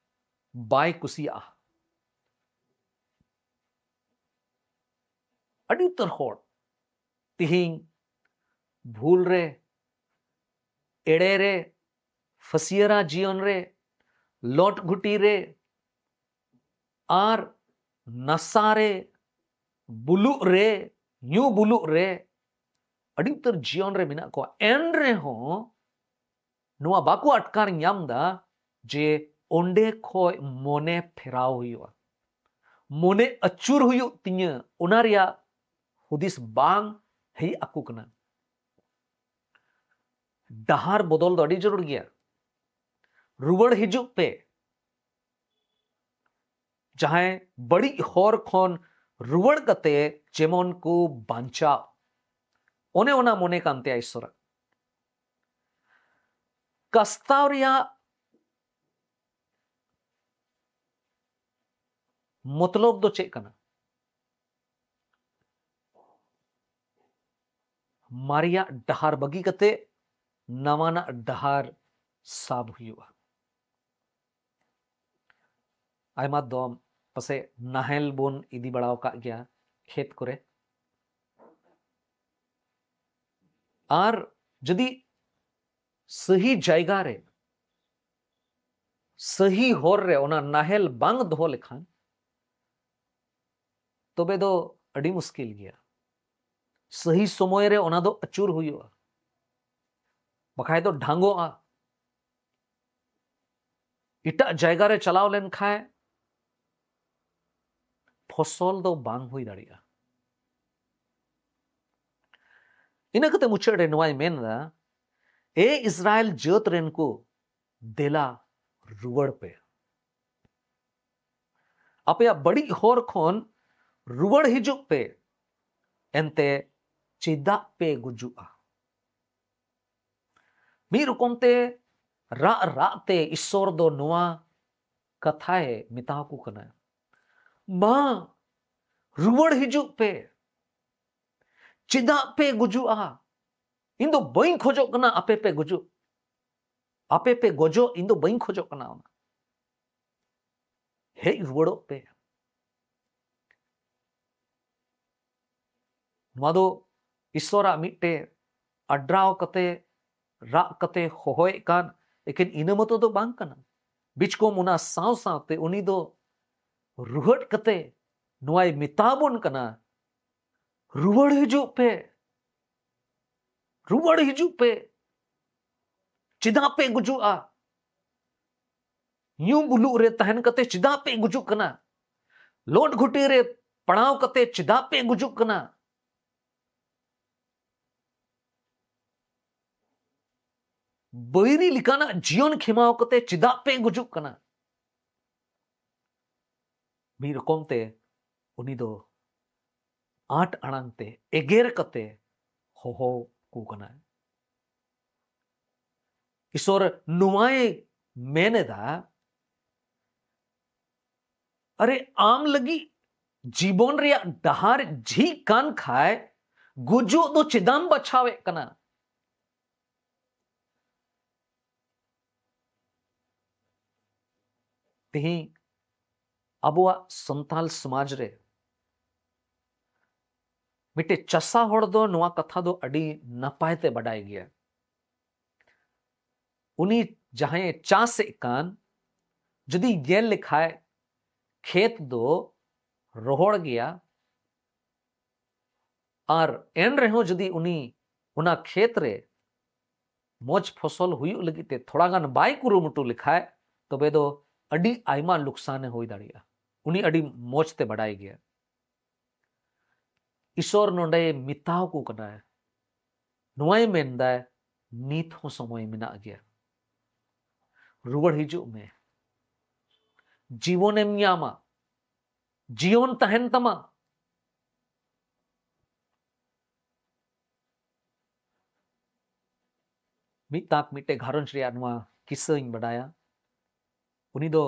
ᱵᱟᱭ ᱠᱩᱥᱤᱭᱟᱜᱼᱟ᱾ ᱟᱹᱰᱤ ᱩᱛᱟᱹᱨ ᱦᱚᱲ ᱛᱤᱦᱤᱧ ᱵᱷᱩᱞ ᱨᱮ, ᱮᱲᱮ ᱨᱮ, ᱯᱷᱟᱹᱥᱤᱭᱟᱹᱨᱟ ᱡᱤᱭᱚᱱ ᱨᱮ, ᱞᱚᱴ ᱜᱷᱩᱴᱤ ᱨᱮ, ᱟᱨ ᱱᱟᱥᱟ ᱨᱮ, ᱵᱩᱞᱩᱜ ᱨᱮ, ᱧᱩ ᱵᱩᱞᱩᱜ ᱨᱮ ᱟᱹᱰᱤ ᱩᱛᱟᱹᱨ ᱡᱤᱭᱚᱱ ᱨᱮ ᱢᱮᱱᱟᱜ ᱠᱚᱣᱟ᱾ ᱮᱱ ᱨᱮᱦᱚᱸ ᱱᱚᱣᱟ ᱵᱟᱠᱚ ᱟᱴᱠᱟᱨ ᱧᱟᱢ ᱫᱟ ᱡᱮ ᱚᱸᱰᱮ ᱠᱷᱚᱡ ᱢᱚᱱᱮ ᱯᱷᱮᱨᱟᱣ ᱦᱩᱭᱩᱜᱼᱟ, ᱢᱚᱱᱮ ᱟᱹᱪᱩᱨ ᱦᱩᱭᱩᱜ ᱛᱤᱧᱟᱹ, ᱚᱱᱟ ᱨᱮᱭᱟᱜ ᱦᱩᱫᱤᱥ ᱵᱟᱝ ᱦᱮᱡ ᱟᱠᱚ ᱠᱟᱱᱟ᱾ ᱰᱟᱦᱟᱨ ᱵᱚᱫᱚᱞ ᱫᱚ ᱟᱹᱰᱤ ᱡᱟᱹᱨᱩᱲ ᱜᱮᱭᱟ᱾ ᱨᱩᱣᱟᱹᱲ ᱦᱤᱡᱩᱜ ᱯᱮ᱾ ᱡᱟᱦᱟᱸᱭ ᱵᱟᱹᱲᱤᱡ ᱦᱚᱨ ᱠᱷᱚᱱ ᱨᱩᱣᱟᱹᱲ ᱠᱟᱛᱮ ᱡᱮᱢᱚᱱ ᱠᱚ ᱵᱟᱧᱪᱟᱣ, ᱚᱱᱮ ᱚᱱᱟ ᱢᱚᱱᱮ ᱠᱟᱱ ᱛᱟᱭᱟ ᱤᱥᱥᱚᱨᱟᱜ᱾ ᱠᱟᱥᱛᱟᱣ ᱨᱮᱭᱟᱜ ᱢᱚᱛᱞᱚᱵ ᱫᱚ ᱪᱮᱫ ᱠᱟᱱᱟ? ᱢᱟᱨᱮᱭᱟᱜ ᱰᱟᱦᱟᱨ ᱵᱟᱹᱜᱤ ᱠᱟᱛᱮ ᱱᱟᱣᱟᱱᱟᱜ ᱰᱟᱦᱟᱨ ᱥᱟᱵ ᱦᱩᱭᱩᱜᱼᱟ᱾ ᱟᱭᱢᱟ ᱫᱚᱢ ᱯᱟᱥᱮ ᱱᱟᱦᱮᱞ ᱵᱚᱱ ᱤᱫᱤ ᱵᱟᱲᱟ ᱟᱠᱟᱫ ᱜᱮᱭᱟ ᱠᱷᱮᱛ ᱠᱚᱨᱮ, ᱟᱨ ᱡᱩᱫᱤ ᱥᱟᱹᱦᱤ ᱡᱟᱭᱜᱟ ᱨᱮ, ᱥᱟᱹᱦᱤ ᱦᱚᱨ ᱨᱮ ᱚᱱᱟ ᱱᱟᱦᱮᱞ ᱵᱟᱝ ᱫᱚᱦᱚ ᱞᱮᱠᱷᱟᱱ, ᱛᱚᱵᱮ ᱫᱚ ᱟᱹᱰᱤ ᱢᱩᱥᱠᱤᱞ ᱜᱮᱭᱟ᱾ ᱥᱟᱹᱦᱤ ᱥᱚᱢᱚᱭ ᱨᱮ ᱚᱱᱟ ᱫᱚ ᱟᱹᱪᱩᱨ ᱦᱩᱭᱩᱜᱼᱟ, ᱵᱟᱠᱷᱟᱡ ᱫᱚ ᱰᱷᱟᱝᱜᱚᱜᱼᱟ᱾ ᱮᱴᱟᱜ ᱡᱟᱭᱜᱟ ᱨᱮ ᱪᱟᱞᱟᱣ ᱞᱮᱱᱠᱷᱟᱱ ᱯᱷᱚᱥᱚᱞ ᱫᱚ ᱵᱟᱝ ᱦᱩᱭ ᱫᱟᱲᱮᱭᱟᱜᱼᱟ᱾ ᱤᱱᱟᱹ ᱠᱟᱛᱮ ᱢᱩᱪᱟᱹᱫ ᱨᱮ ᱱᱚᱣᱟᱭ ᱢᱮᱱ ᱮᱫᱟ, "ᱮ ᱤᱥᱨᱟᱭᱮᱞ ᱡᱟᱹᱛ ᱨᱮᱱ ᱠᱚ, ᱫᱮᱞᱟ ᱨᱩᱣᱟᱹᱲ ᱯᱮ, ᱟᱯᱮᱭᱟᱜ ᱵᱟᱹᱲᱤᱡ ᱦᱚᱨ ᱠᱷᱚᱱ ᱨᱩᱣᱟᱹᱲ ᱦᱤᱡᱩᱜ ᱯᱮ, ᱮᱱᱛᱮ ᱪᱮᱫᱟᱜ ᱯᱮ ᱜᱩᱡᱩᱜᱼᱟ?" ᱢᱤᱫ ᱨᱚᱠᱚᱢ ᱛᱮ ᱨᱟᱜ ᱨᱟᱜ ᱛᱮ ᱤᱥᱥᱚᱨ ᱫᱚ ᱱᱚᱣᱟ ᱠᱟᱛᱷᱟᱭ ᱢᱮᱛᱟ ᱠᱚ ᱠᱟᱱᱟ, "ᱢᱟ, ᱨᱩᱣᱟᱹᱲ ᱦᱤᱡᱩᱜ ᱯᱮ, ᱪᱮᱫᱟᱜ ᱯᱮ ᱜᱩᱡᱩᱜᱼᱟ? ᱤᱧ ᱫᱚ ᱵᱟᱹᱧ ᱠᱷᱚᱡᱚᱜ ᱠᱟᱱᱟ ᱟᱯᱮ ᱯᱮ ᱜᱩᱡᱩᱜ, ᱟᱯᱮ ᱯᱮ ᱜᱚᱡᱚᱜ, ᱤᱧ ᱫᱚ ᱵᱟᱹᱧ ᱠᱷᱚᱡᱚᱜ ᱠᱟᱱᱟ ᱚᱱᱟ᱾ ᱦᱮᱡ ᱨᱩᱣᱟᱹᱲᱚᱜ ᱯᱮ᱾" ᱱᱚᱣᱟ ᱫᱚ ᱤᱥᱥᱚᱨᱟᱜ ᱢᱤᱫᱴᱮᱱ ᱟᱰᱨᱟᱣ ᱠᱟᱛᱮ, ᱨᱟᱜ ᱠᱟᱛᱮ ᱦᱚᱦᱚᱭᱮᱫ ᱠᱟᱱ ᱮᱠᱮᱱ ᱤᱱᱟᱹ ᱢᱚᱛᱚ ᱫᱚ ᱵᱟᱝ ᱠᱟᱱᱟ᱾ ᱵᱤᱪᱠᱚᱢ ᱚᱱᱟ ᱥᱟᱶ ᱥᱟᱶᱛᱮ ᱩᱱᱤ ᱫᱚ ᱨᱩᱦᱟᱹᱴ ᱠᱟᱛᱮ ᱱᱚᱣᱟᱭ ᱢᱮᱛᱟ ᱵᱚᱱ ᱠᱟᱱᱟ, "ᱨᱩᱣᱟᱹᱲ ᱦᱤᱡᱩᱜ ᱯᱮ, ᱨᱩᱣᱟᱹᱲ ᱦᱤᱡᱩᱜ ᱯᱮ, ᱪᱮᱫᱟᱜ ᱯᱮ ᱜᱩᱡᱩᱜᱼᱟ? ᱧᱩ ᱵᱩᱞᱩᱜ ᱨᱮ ᱛᱟᱦᱮᱱ ᱠᱟᱛᱮ ᱪᱮᱫᱟᱜ ᱯᱮ ᱜᱩᱡᱩᱜ ᱠᱟᱱᱟ? ᱞᱚᱴ ᱜᱷᱩᱴᱤ ᱨᱮ ᱯᱟᱲᱟᱣ ᱠᱟᱛᱮ ᱪᱮᱫᱟᱜ ᱯᱮ ᱜᱩᱡᱩᱜ ᱠᱟᱱᱟ?" ᱵᱟᱹᱭᱨᱤ ᱞᱮᱠᱟᱱᱟᱜ ᱡᱤᱭᱚᱱ ᱠᱷᱮᱢᱟᱣ ᱠᱟᱛᱮ ᱪᱮᱫᱟᱜ ᱯᱮ ᱜᱩᱡᱩᱜ ᱠᱟᱱᱟ? ᱢᱤᱫ ᱨᱚᱠᱚᱢ ᱛᱮ ᱩᱱᱤ ᱫᱚ ᱟᱸᱴ ᱟᱲᱟᱝ ᱛᱮ ᱮᱜᱮᱨ ᱠᱟᱛᱮ ᱦᱚᱦᱚ ᱠᱚ ᱠᱟᱱᱟᱭ᱾ ᱤᱥᱚᱨ ᱱᱚᱣᱟᱭ ᱢᱮᱱ ᱮᱫᱟ, ᱟᱨᱮ, ᱟᱢ ᱞᱟᱹᱜᱤᱫ ᱡᱤᱵᱚᱱ ᱨᱮᱭᱟᱜ ᱰᱟᱦᱟᱨ ᱡᱷᱤᱡ ᱠᱟᱱ ᱠᱷᱟᱭ, ᱜᱩᱡᱩᱜ ᱫᱚ ᱪᱮᱫᱟᱢ ᱵᱟᱪᱷᱟᱣᱮᱫ ᱠᱟᱱᱟ? ᱛᱮᱦᱮᱧ ᱟᱵᱚᱣᱟᱜ ᱥᱟᱱᱛᱟᱞ ᱥᱚᱢᱟᱡᱽ ᱨᱮ ᱢᱤᱫᱴᱮᱡ ᱪᱟᱥᱟ ᱦᱚᱲ ᱫᱚ ᱱᱚᱣᱟ ᱠᱟᱛᱷᱟ ᱫᱚ ᱟᱹᱰᱤ ᱱᱟᱯᱟᱭ ᱛᱮ ᱵᱟᱰᱟᱭ ᱜᱮᱭᱟ᱾ ᱩᱱᱤ ᱡᱟᱦᱟᱸᱭᱮ ᱪᱟᱥᱮᱫ ᱠᱟᱱ, ᱡᱩᱫᱤ ᱧᱮᱞ ᱞᱮᱠᱷᱟᱡ, ᱠᱷᱮᱛ ᱫᱚ ᱨᱚᱦᱚᱲ ᱜᱮᱭᱟ, ᱟᱨ ᱮᱱ ᱨᱮᱦᱚᱸ ᱡᱩᱫᱤ ᱩᱱᱤ ᱚᱱᱟ ᱠᱷᱮᱛ ᱨᱮ ᱢᱚᱡᱽ ᱯᱷᱚᱥᱚᱞ ᱦᱩᱭᱩᱜ ᱞᱟᱹᱜᱤᱫ ᱛᱮ ᱛᱷᱚᱲᱟ ᱜᱟᱱ ᱵᱟᱭ ᱠᱩᱨᱩᱢᱩᱴᱩ ᱞᱮᱠᱷᱟᱡ, ᱛᱚᱵᱮ ᱫᱚ ᱟᱹᱰᱤ ᱟᱭᱢᱟ ᱞᱩᱠᱥᱟᱱᱮ ᱦᱩᱭ ᱫᱟᱲᱮᱭᱟᱜᱼᱟ᱾ ᱩᱱᱤ ᱟᱹᱰᱤ ᱢᱚᱡᱽ ᱛᱮ ᱵᱟᱰᱟᱭ ᱜᱮᱭᱟ᱾ ᱤᱥᱚᱨ ᱱᱚᱰᱮ ᱢᱮᱛᱟᱣ ᱠᱚ ᱠᱟᱱᱟᱭ, ᱱᱚᱣᱟᱭ ᱢᱮᱱᱫᱟᱭ, ᱱᱤᱛ ᱦᱚᱸ ᱥᱚᱢᱚᱭ ᱢᱮᱱᱟᱜ ᱜᱮᱭᱟ, ᱨᱩᱣᱟᱹᱲ ᱦᱤᱡᱩᱜ ᱢᱮ, ᱡᱤᱵᱚᱱᱮᱢ ᱧᱟᱢᱟ, ᱡᱤᱭᱚᱱ ᱛᱟᱦᱮᱱ ᱛᱟᱢᱟ᱾ ᱢᱤᱫ ᱛᱟᱠ ᱢᱤᱫᱴᱮᱡ ᱜᱷᱟᱨᱚᱸᱡᱽ ᱨᱮᱭᱟᱜ ᱱᱚᱣᱟ ᱠᱤᱥᱟᱹᱧ ᱵᱟᱰᱟᱭᱟ᱾ ᱩᱱᱤ ᱫᱚ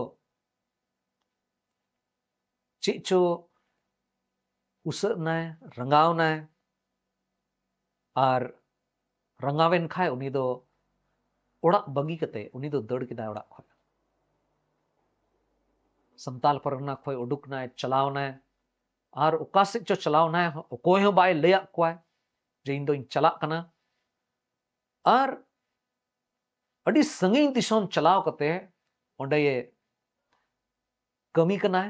ᱪᱮᱫ ᱪᱚ ᱩᱥᱟᱹᱫ ᱱᱟᱭ, ᱨᱟᱸᱜᱟᱣ ᱱᱟᱭ, ᱟᱨ ᱨᱟᱸᱜᱟᱣᱮᱱ ᱠᱷᱟᱭ ᱩᱱᱤ ᱫᱚ ᱚᱲᱟᱜ ᱵᱟᱹᱜᱤ ᱠᱟᱛᱮ ᱩᱱᱤ ᱫᱚ ᱫᱟᱹᱲ ᱠᱮᱫᱟᱭ ᱚᱲᱟᱜ ᱠᱷᱚᱱ᱾ ᱥᱟᱱᱛᱟᱞ ᱯᱟᱨᱜᱟᱱᱟ ᱠᱷᱚᱱ ᱩᱰᱩᱠ ᱱᱟᱭ, ᱪᱟᱞᱟᱣ ᱱᱟᱭ, ᱟᱨ ᱚᱠᱟ ᱥᱮᱫ ᱪᱚ ᱪᱟᱞᱟᱣ ᱱᱟᱭ, ᱚᱠᱚᱭ ᱦᱚᱸ ᱵᱟᱭ ᱞᱟᱹᱭᱟᱫ ᱠᱚᱣᱟᱭ ᱡᱮ ᱤᱧ ᱫᱚᱧ ᱪᱟᱞᱟᱜ ᱠᱟᱱᱟ᱾ ᱟᱨ ᱟᱹᱰᱤ ᱥᱟᱺᱜᱤᱧ ᱫᱤᱥᱚᱢ ᱪᱟᱞᱟᱣ ᱠᱟᱛᱮ ᱚᱸᱰᱮ ᱠᱟᱹᱢᱤ ᱠᱟᱱᱟᱭ,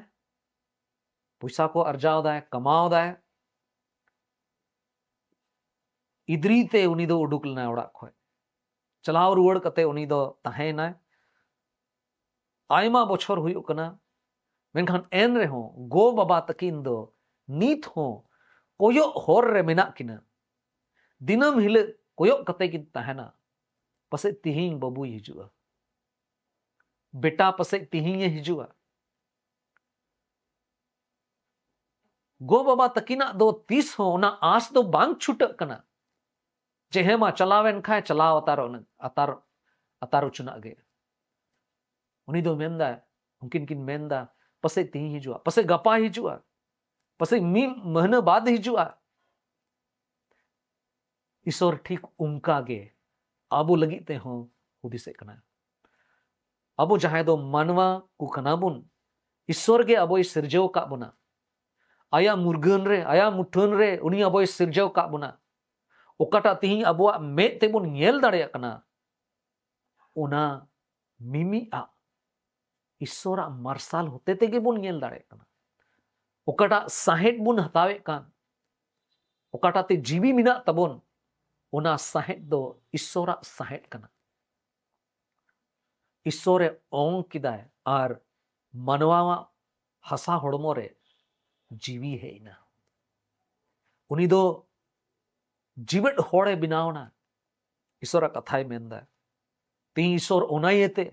ᱯᱚᱭᱥᱟ ᱠᱚ ᱟᱨᱡᱟᱣ ᱫᱟᱭ, ᱠᱟᱢᱟᱣ ᱫᱟᱭ᱾ ᱤᱫᱨᱤ ᱛᱮ ᱩᱱᱤ ᱫᱚ ᱩᱰᱩᱠ ᱞᱮᱱᱟᱭ ᱚᱲᱟᱜ ᱠᱷᱚᱱ᱾ ᱪᱟᱞᱟᱣ ᱨᱩᱣᱟᱹᱲ ᱠᱟᱛᱮ ᱩᱱᱤ ᱫᱚ ᱛᱟᱦᱮᱸᱭᱮᱱᱟᱭ᱾ ᱟᱭᱢᱟ ᱵᱚᱪᱷᱚᱨ ᱦᱩᱭᱩᱜ ᱠᱟᱱᱟ, ᱢᱮᱱᱠᱷᱟᱱ ᱮᱱ ᱨᱮᱦᱚᱸ ᱜᱚ ᱵᱟᱵᱟ ᱛᱟᱹᱠᱤᱱ ᱫᱚ ᱱᱤᱛ ᱦᱚᱸ ᱠᱚᱭᱚᱜ ᱦᱚᱨ ᱨᱮ ᱢᱮᱱᱟᱜ ᱠᱤᱱᱟ᱾ ᱫᱤᱱᱟᱹᱢ ᱦᱤᱞᱳᱜ ᱠᱚᱭᱚᱜ ᱠᱟᱛᱮ ᱠᱤᱱ ᱛᱟᱦᱮᱱᱟ, ᱯᱟᱥᱮᱡ ᱛᱤᱦᱤᱧ ᱵᱟᱹᱵᱩᱭ ᱦᱤᱡᱩᱜᱼᱟ, ᱵᱮᱴᱟ ᱯᱟᱥᱮᱡ ᱛᱤᱦᱤᱧᱮ ᱦᱤᱡᱩᱜᱼᱟ᱾ ᱜᱚ ᱵᱟᱵᱟ ᱛᱟᱹᱠᱤᱱᱟᱜ ᱫᱚ ᱛᱤᱥ ᱦᱚᱸ ᱚᱱᱟ ᱟᱸᱥ ᱫᱚ ᱵᱟᱝ ᱪᱷᱩᱴᱟᱹᱜ ᱠᱟᱱᱟ ᱡᱮ ᱦᱮᱸ ᱢᱟ ᱪᱟᱞᱟᱣᱮᱱ ᱠᱷᱟᱭ ᱪᱟᱞᱟᱣ ᱟᱛᱟᱨᱚᱜ ᱱᱟᱹᱧ, ᱟᱛᱟᱨ, ᱟᱛᱟᱨ ᱩᱪᱩᱱᱟᱜ ᱜᱮ᱾ ᱩᱱᱤ ᱫᱚ ᱢᱮᱱᱫᱟ, ᱩᱱᱠᱤᱱ ᱠᱤᱱ ᱢᱮᱱᱫᱟ, ᱯᱟᱥᱮᱡ ᱛᱤᱦᱤᱧ ᱦᱤᱡᱩᱜᱼᱟ, ᱯᱟᱥᱮᱡ ᱜᱟᱯᱟ ᱦᱤᱡᱩᱜᱼᱟ, ᱯᱟᱥᱮᱡ ᱢᱤᱫ ᱢᱟᱹᱦᱱᱟᱹ ᱵᱟᱫ ᱦᱤᱡᱩᱜᱼᱟ᱾ ᱤᱥᱚᱨ ᱴᱷᱤᱠ ᱚᱱᱠᱟ ᱜᱮ ᱟᱵᱚ ᱞᱟᱹᱜᱤᱫ ᱛᱮᱦᱚᱸ ᱦᱩᱫᱤᱥᱮᱫ ᱠᱟᱱᱟ᱾ ᱟᱵᱚ ᱡᱟᱦᱟᱸᱭ ᱫᱚ ᱢᱟᱱᱣᱟ ᱠᱚ ᱠᱟᱱᱟ ᱵᱚᱱ, ᱤᱥᱚᱨ ᱜᱮ ᱟᱵᱚᱭ ᱥᱤᱨᱡᱟᱹᱣ ᱟᱠᱟᱫ ᱵᱚᱱᱟ᱾ ᱟᱭᱟᱜ ᱢᱩᱨᱜᱟᱹᱱ ᱨᱮ, ᱟᱭᱟᱜ ᱢᱩᱴᱷᱟᱹᱱ ᱨᱮ ᱩᱱᱤ ᱟᱵᱚᱭ ᱥᱤᱨᱡᱟᱹᱣ ᱟᱠᱟᱫ ᱵᱚᱱᱟ᱾ ᱚᱠᱟᱴᱟᱜ ᱛᱤᱦᱤᱧ ᱟᱵᱚᱣᱟᱜ ᱢᱮᱫ ᱛᱮᱵᱚᱱ ᱧᱮᱞ ᱫᱟᱲᱮᱭᱟᱜ ᱠᱟᱱᱟ, ᱚᱱᱟ ᱢᱤᱢᱤᱫ ᱟᱜ ᱤᱥᱚᱨᱟᱜ ᱢᱟᱨᱥᱟᱞ ᱦᱚᱛᱮ ᱛᱮᱜᱮ ᱵᱚᱱ ᱧᱮᱞ ᱫᱟᱲᱮᱭᱟᱜ ᱠᱟᱱᱟ᱾ ᱚᱠᱟᱴᱟᱜ ᱥᱟᱦᱮᱫ ᱵᱚᱱ ᱦᱟᱛᱟᱣᱮᱫ ᱠᱟᱱ, ᱚᱠᱟᱴᱟᱜ ᱛᱮ ᱡᱤᱣᱤ ᱢᱮᱱᱟᱜ ᱛᱟᱵᱚᱱ, ᱚᱱᱟ ᱥᱟᱦᱮᱫ ᱫᱚ ᱤᱥᱚᱨᱟᱜ ᱥᱟᱦᱮᱫ ᱠᱟᱱᱟ᱾ ᱤᱥᱚᱨᱮ ᱚᱝ ᱠᱮᱫᱟᱭ ᱟᱨ ᱢᱟᱱᱣᱟᱣᱟᱜ ᱦᱟᱥᱟ ᱦᱚᱲᱢᱚ ᱨᱮ ᱡᱤᱣᱤ ᱦᱮᱡ ᱮᱱᱟ᱾ ᱩᱱᱤ ᱫᱚ ᱡᱤᱣᱮᱫ ᱦᱚᱲᱮ ᱵᱮᱱᱟᱣ ᱮᱱᱟ᱾ ᱤᱥᱚᱨᱟᱜ ᱠᱟᱛᱷᱟᱭ ᱢᱮᱱᱫᱟ᱾ ᱛᱮᱦᱤᱧ ᱤᱥᱚᱨ ᱚᱱᱟ ᱤᱭᱟᱹᱛᱮ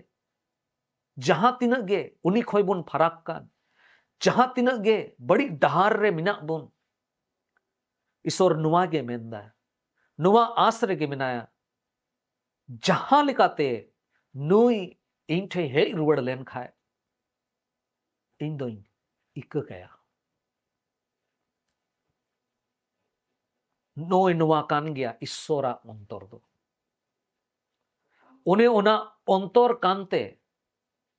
ᱡᱟᱦᱟᱸ ᱛᱤᱱᱟᱹᱜ ᱜᱮ ᱩᱱᱤ ᱠᱷᱚᱱ ᱵᱚᱱ ᱯᱷᱟᱨᱟᱠ ᱠᱟᱱ, ᱡᱟᱦᱟᱸ ᱛᱤᱱᱟᱹᱜ ᱜᱮ ᱵᱟᱹᱲᱤᱡ ᱰᱟᱦᱟᱨ ᱨᱮ ᱢᱮᱱᱟᱜ ᱵᱚᱱ, ᱤᱥᱚᱨ ᱱᱚᱣᱟ ᱜᱮ ᱢᱮᱱᱫᱟ, ᱱᱚᱣᱟ ᱟᱸᱥ ᱨᱮᱜᱮ ᱢᱮᱱᱟᱭᱟ, ᱡᱟᱦᱟᱸ ᱞᱮᱠᱟᱛᱮ ᱱᱩᱭ ᱤᱧ ᱴᱷᱮᱱ ᱦᱮᱡ ᱨᱩᱣᱟᱹᱲ ᱞᱮᱱᱠᱷᱟᱱ ᱤᱧ ᱫᱚᱧ ᱤᱠᱟᱹ ᱠᱟᱭᱟ᱾ ᱱᱚᱜᱼᱚᱭ ᱱᱚᱣᱟ ᱠᱟᱱ ᱜᱮᱭᱟ ᱤᱥᱚᱨᱟᱜ ᱚᱱᱛᱚᱨ ᱫᱚ᱾ ᱚᱱᱮ ᱚᱱᱟ ᱚᱱᱛᱚᱨ ᱠᱟᱱᱛᱮ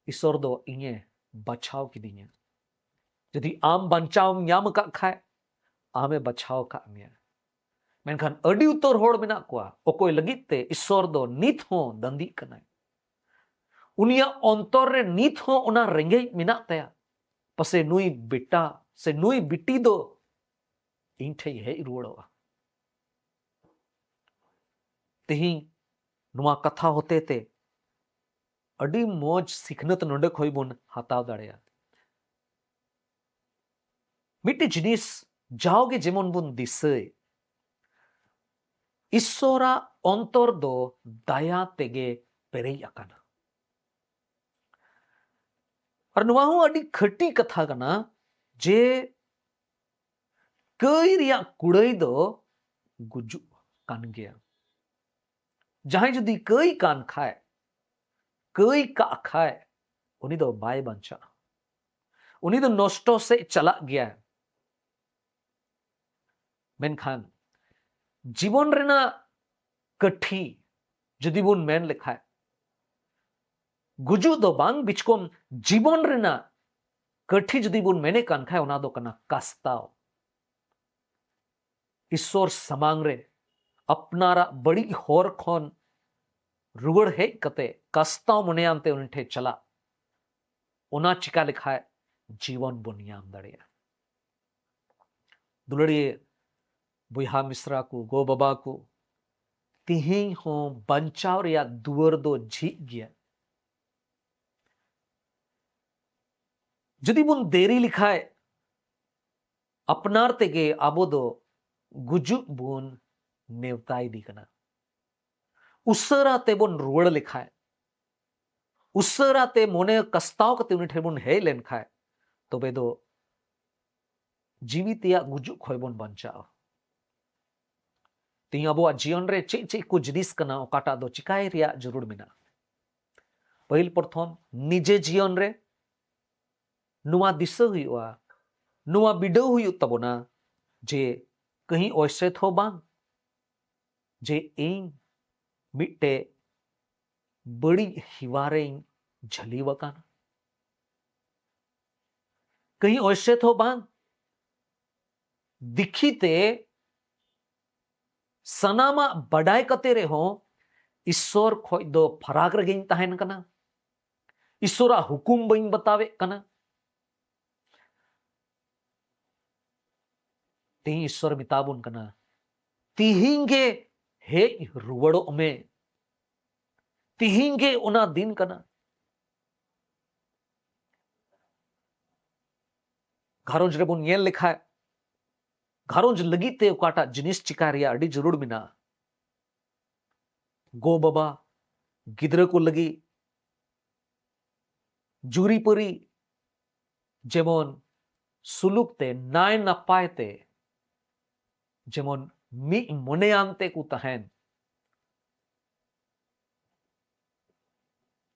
ᱤᱥᱚᱨ ᱫᱚ ᱤᱧᱮ ᱵᱟᱪᱷᱟᱣ ᱠᱤᱫᱤᱧᱟ᱾ ᱡᱩᱫᱤ ᱟᱢ ᱵᱟᱧᱪᱟᱣ ᱮᱢ ᱧᱟᱢ ᱟᱠᱟᱫ ᱠᱷᱟᱡ, ᱟᱢᱮ ᱵᱟᱪᱷᱟᱣ ᱟᱠᱟᱫ ᱢᱮᱭᱟ᱾ ᱢᱮᱱᱠᱷᱟᱱ ᱟᱹᱰᱤ ᱩᱛᱟᱹᱨ ᱦᱚᱲ ᱢᱮᱱᱟᱜ ᱠᱚᱣᱟ ᱚᱠᱚᱭ ᱞᱟᱹᱜᱤᱫ ᱛᱮ ᱤᱥᱚᱨ ᱫᱚ ᱱᱤᱛ ᱦᱚᱸ ᱫᱟᱹᱱᱫᱤᱜ ᱠᱟᱱᱟᱭ᱾ ᱩᱱᱤᱭᱟᱜ ᱚᱱᱛᱚᱨ ᱨᱮ ᱱᱤᱛ ᱦᱚᱸ ᱚᱱᱟ ᱨᱮᱸᱜᱮᱡ ᱢᱮᱱᱟᱜ ᱛᱟᱭᱟ, ᱯᱟᱥᱮ ᱱᱩᱭ ᱵᱮᱴᱟ ᱥᱮ ᱱᱩᱭ ᱵᱤᱴᱤ ᱫᱚ ᱤᱧ ᱴᱷᱮᱡ ᱦᱮᱡ ᱨᱩᱣᱟᱹᱲᱚᱜᱼᱟ᱾ ᱛᱮᱦᱮᱧ ᱱᱚᱣᱟ ᱠᱟᱛᱷᱟ ᱦᱚᱛᱮ ᱛᱮ ᱟᱹᱰᱤ ᱢᱚᱡᱽ ᱥᱤᱠᱷᱱᱟᱹᱛ ᱱᱚᱰᱮ ᱠᱷᱚᱡ ᱵᱚᱱ ᱦᱟᱛᱟᱣ ᱫᱟᱲᱮᱭᱟᱜᱼᱟ᱾ ᱢᱤᱫᱴᱮᱡ ᱡᱤᱱᱤᱥ ᱡᱟᱣᱜᱮ ᱡᱮᱢᱚᱱ ᱵᱚᱱ ᱫᱤᱥᱟᱹᱭ, ᱤᱥᱥᱚᱨᱟᱜ ᱚᱱᱛᱚᱨ ᱫᱚ ᱫᱟᱭᱟ ᱛᱮᱜᱮ ᱯᱮᱨᱮᱡ ᱟᱠᱟᱱᱟ᱾ ᱟᱨ ᱱᱚᱣᱟ ᱦᱚᱸ ᱟᱹᱰᱤ ᱠᱷᱟᱹᱴᱤ ᱠᱟᱛᱷᱟ ᱠᱟᱱᱟ ᱡᱮ ᱠᱟᱹᱭ ᱨᱮᱭᱟᱜ ᱠᱩᱲᱟᱹᱭ ᱫᱚ ᱜᱩᱡᱩᱜ ᱠᱟᱱ ᱜᱮᱭᱟ᱾ ᱡᱟᱦᱟᱸᱭ ᱡᱩᱫᱤ ᱠᱟᱹᱭ ᱠᱟᱱ ᱠᱷᱟᱡ, ᱠᱟᱹᱭ ᱠᱟᱜ ᱠᱷᱟᱡ, ᱩᱱᱤ ᱫᱚ ᱵᱟᱭ ᱵᱟᱧᱪᱟᱜᱼᱟ᱾ ᱩᱱᱤ ᱫᱚ ᱱᱚᱥᱴᱚ ᱥᱮᱫ ᱪᱟᱞᱟᱜ ᱜᱮᱭᱟ᱾ ᱢᱮᱱᱠᱷᱟᱱ ᱡᱤᱵᱚᱱ ᱨᱮᱱᱟᱜ ᱠᱟᱹᱴᱷᱤ ᱡᱩᱫᱤ ᱵᱚᱱ ᱢᱮᱱ ᱞᱮᱠᱷᱟᱡ, ᱜᱩᱡᱩᱜ ᱫᱚ ᱵᱟᱝ, ᱵᱤᱪᱠᱚᱢ ᱡᱤᱵᱚᱱ ᱨᱮᱱᱟᱜ ᱠᱟᱹᱴᱷᱤ ᱡᱩᱫᱤ ᱵᱚᱱ ᱢᱮᱱᱮᱫ ᱠᱟᱱ ᱠᱷᱟᱡ, ᱚᱱᱟ ᱫᱚ ᱠᱟᱱᱟ ᱠᱟᱥᱛᱟᱣ᱾ ᱤᱥᱥᱚᱨ ᱥᱟᱢᱟᱝ ᱨᱮ ᱟᱯᱱᱟᱨᱟᱜ ᱵᱟᱹᱲᱤᱡ ᱦᱚᱨ ᱠᱷᱚᱱ ᱨᱩᱣᱟᱹᱲ ᱦᱮᱡ ᱠᱟᱛᱮ ᱠᱟᱥᱛᱟᱣ ᱢᱚᱱᱮᱭᱟᱱ ᱛᱮ ᱩᱱᱤ ᱴᱷᱮᱱ ᱪᱟᱞᱟᱜ, ᱚᱱᱟ ᱪᱤᱠᱟ ᱞᱮᱠᱷᱟᱡ ᱡᱤᱵᱚᱱ ᱵᱚᱱ ᱧᱟᱢ ᱫᱟᱲᱮᱭᱟᱜᱼᱟ᱾ ᱫᱩᱞᱟᱹᱲᱤᱭᱟᱹ ᱵᱚᱭᱦᱟ ᱢᱤᱥᱨᱟ ᱠᱚ, ᱜᱚ ᱵᱟᱵᱟ ᱠᱚ, ᱛᱤᱦᱤᱧ ᱦᱚᱸ ᱵᱟᱧᱪᱟᱣ ᱨᱮᱭᱟᱜ ᱫᱩᱣᱟᱹᱨ ᱫᱚ ᱡᱷᱤᱡ ᱜᱮᱭᱟ᱾ ᱡᱩᱫᱤ ᱵᱚᱱ ᱫᱮᱨᱤ ᱞᱮᱠᱷᱟᱡ, ᱟᱯᱱᱟᱨ ᱛᱮᱜᱮ ᱟᱵᱚ ᱫᱚ ᱜᱩᱡᱩᱜ ᱵᱚᱱ ᱱᱮᱣᱛᱟ ᱤᱫᱤ ᱠᱟᱱᱟ᱾ ᱩᱥᱟᱹᱨᱟ ᱛᱮᱵᱚᱱ ᱨᱩᱣᱟᱹᱲ ᱞᱮᱠᱷᱟᱡ, ᱩᱥᱟᱹᱨᱟ ᱛᱮ ᱢᱚᱱᱮ ᱠᱟᱥᱛᱟᱣ ᱠᱟᱛᱮ ᱩᱱᱤ ᱴᱷᱮᱱ ᱵᱚᱱ ᱦᱮᱡ ᱞᱮᱱᱠᱷᱟᱡ, ᱛᱚᱵᱮ ᱫᱚ ᱡᱤᱣᱤ ᱛᱮᱭᱟᱜ ᱜᱩᱡᱩᱜ ᱠᱷᱚᱱ ᱵᱚᱱ ᱵᱟᱧᱪᱟᱜᱼᱟ᱾ ᱛᱮᱦᱮᱧ ᱟᱵᱚᱣᱟᱜ ᱡᱤᱭᱚᱱ ᱨᱮ ᱪᱮᱫ ᱪᱮᱫ ᱠᱚ ᱡᱤᱱᱤᱥ ᱠᱟᱱᱟ, ᱚᱠᱟᱴᱟᱜ ᱫᱚ ᱪᱤᱠᱟᱭ ᱨᱮᱭᱟᱜ ᱡᱟᱹᱨᱩᱲ ᱢᱮᱱᱟᱜᱼᱟ? ᱯᱟᱹᱦᱤᱞ ᱯᱨᱚᱛᱷᱚᱢ, ᱱᱤᱡᱮ ᱡᱤᱭᱚᱱ ᱨᱮ ᱱᱚᱣᱟ ᱫᱤᱥᱟᱹ ᱦᱩᱭᱩᱜᱼᱟ, ᱱᱚᱣᱟ ᱵᱤᱰᱟᱹᱣ ᱦᱩᱭᱩᱜ ᱛᱟᱵᱚᱱᱟ ᱡᱮ ᱠᱟᱹᱦᱤ ᱚᱭᱥᱮ ᱛᱷᱚ ᱵᱟᱝ ᱡᱮ ᱤᱧ ᱢᱤᱫᱴᱮᱡ ᱵᱟᱹᱲᱤᱡ ᱦᱮᱣᱟ ᱨᱮᱧ ᱡᱷᱟᱹᱞᱤ ᱟᱠᱟᱱᱟ᱾ ᱠᱟᱹᱦᱤ ᱚᱭᱥᱮ ᱛᱷᱚ ᱵᱟᱝ, ᱫᱤᱠᱷᱤ ᱛᱮ ᱥᱟᱱᱟᱢᱟᱜ ᱵᱟᱰᱟᱭ ᱠᱟᱛᱮ ᱨᱮᱦᱚᱸ ᱤᱥᱥᱚᱨ ᱠᱷᱚᱡ ᱫᱚ ᱯᱷᱟᱨᱟᱠ ᱨᱮᱜᱮᱧ ᱛᱟᱦᱮᱱ ᱠᱟᱱᱟ᱾ ᱤᱥᱥᱚᱨᱟᱜ ᱦᱩᱠᱩᱢ ᱵᱟᱹᱧ ᱵᱟᱛᱟᱣᱮᱫ ᱠᱟᱱᱟ᱾ ᱛᱮᱦᱤᱧ ᱤᱥᱥᱚᱨ ᱢᱮᱛᱟ ᱵᱚᱱ ᱠᱟᱱᱟ, ᱛᱤᱦᱤᱧ ᱜᱮ ᱦᱮᱡ ᱨᱩᱣᱟᱹᱲᱚᱜ ᱢᱮ᱾ ᱛᱤᱦᱤᱧ ᱜᱮ ᱚᱱᱟ ᱫᱤᱱ ᱠᱟᱱᱟ᱾ ᱜᱷᱟᱨᱚᱸᱡᱽ ᱨᱮᱵᱚᱱ ᱧᱮᱞ ᱞᱮᱠᱷᱟᱡ, ᱜᱷᱟᱨᱚᱸᱡᱽ ᱞᱟᱹᱜᱤᱫ ᱛᱮ ᱚᱠᱟᱴᱟᱜ ᱡᱤᱱᱤᱥ ᱪᱤᱠᱟ ᱨᱮᱭᱟᱜ ᱟᱹᱰᱤ ᱡᱟᱹᱨᱩᱲ ᱢᱮᱱᱟᱜᱼᱟ, ᱜᱚ ᱵᱟᱵᱟ, ᱜᱤᱫᱽᱨᱟᱹ ᱠᱚ ᱞᱟᱹᱜᱤᱫ ᱡᱩᱨᱤᱯᱟᱹᱨᱤ ᱡᱮᱢᱚᱱ ᱥᱩᱞᱩᱠ ᱛᱮ, ᱱᱟᱭ ᱱᱟᱯᱟᱭ ᱛᱮ ᱡᱮᱢᱚᱱ ᱢᱤᱫ ᱢᱚᱱᱮᱭᱟᱱ ᱛᱮ ᱠᱚ ᱛᱟᱦᱮᱱ᱾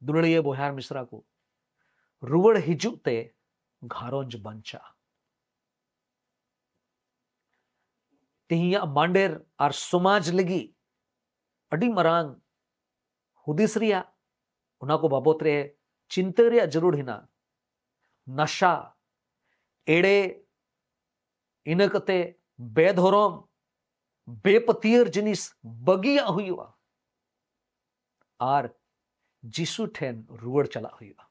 ᱫᱩᱞᱟᱹᱲᱤᱭᱟᱹ ᱵᱚᱭᱦᱟ ᱢᱤᱥᱨᱟ ᱠᱚ, ᱨᱩᱣᱟᱹᱲ ᱦᱤᱡᱩᱜ ᱛᱮ ᱜᱷᱟᱨᱚᱸᱡᱽ ᱵᱟᱧᱪᱟᱜᱼᱟ᱾ ᱛᱮᱦᱮᱧᱟᱜ ᱢᱟᱸᱰᱮᱨ ᱟᱨ ᱥᱚᱢᱟᱡᱽ ᱞᱟᱹᱜᱤᱫ ᱟᱹᱰᱤ ᱢᱟᱨᱟᱝ ᱦᱩᱫᱤᱥ ᱨᱮᱭᱟᱜ, ᱚᱱᱟ ᱠᱚ ᱵᱟᱵᱚᱛ ᱨᱮ ᱪᱤᱱᱛᱟᱹ ᱨᱮᱭᱟᱜ ᱡᱟᱹᱨᱩᱲ ᱦᱮᱱᱟᱜ᱾ ᱱᱟᱥᱟ, ᱮᱲᱮ, ᱤᱱᱟᱹ ᱠᱟᱛᱮ ᱵᱮᱫᱷᱚᱨᱚᱢ, ᱵᱮᱯᱟᱹᱛᱭᱟᱹᱨ ᱡᱤᱱᱤᱥ ᱵᱟᱹᱜᱤᱭᱟᱜ ᱦᱩᱭᱩᱜᱼᱟ ᱟᱨ ᱡᱤᱥᱩ ᱴᱷᱮᱱ ᱨᱩᱣᱟᱹᱲ ᱪᱟᱞᱟᱜ ᱦᱩᱭᱩᱜᱼᱟ᱾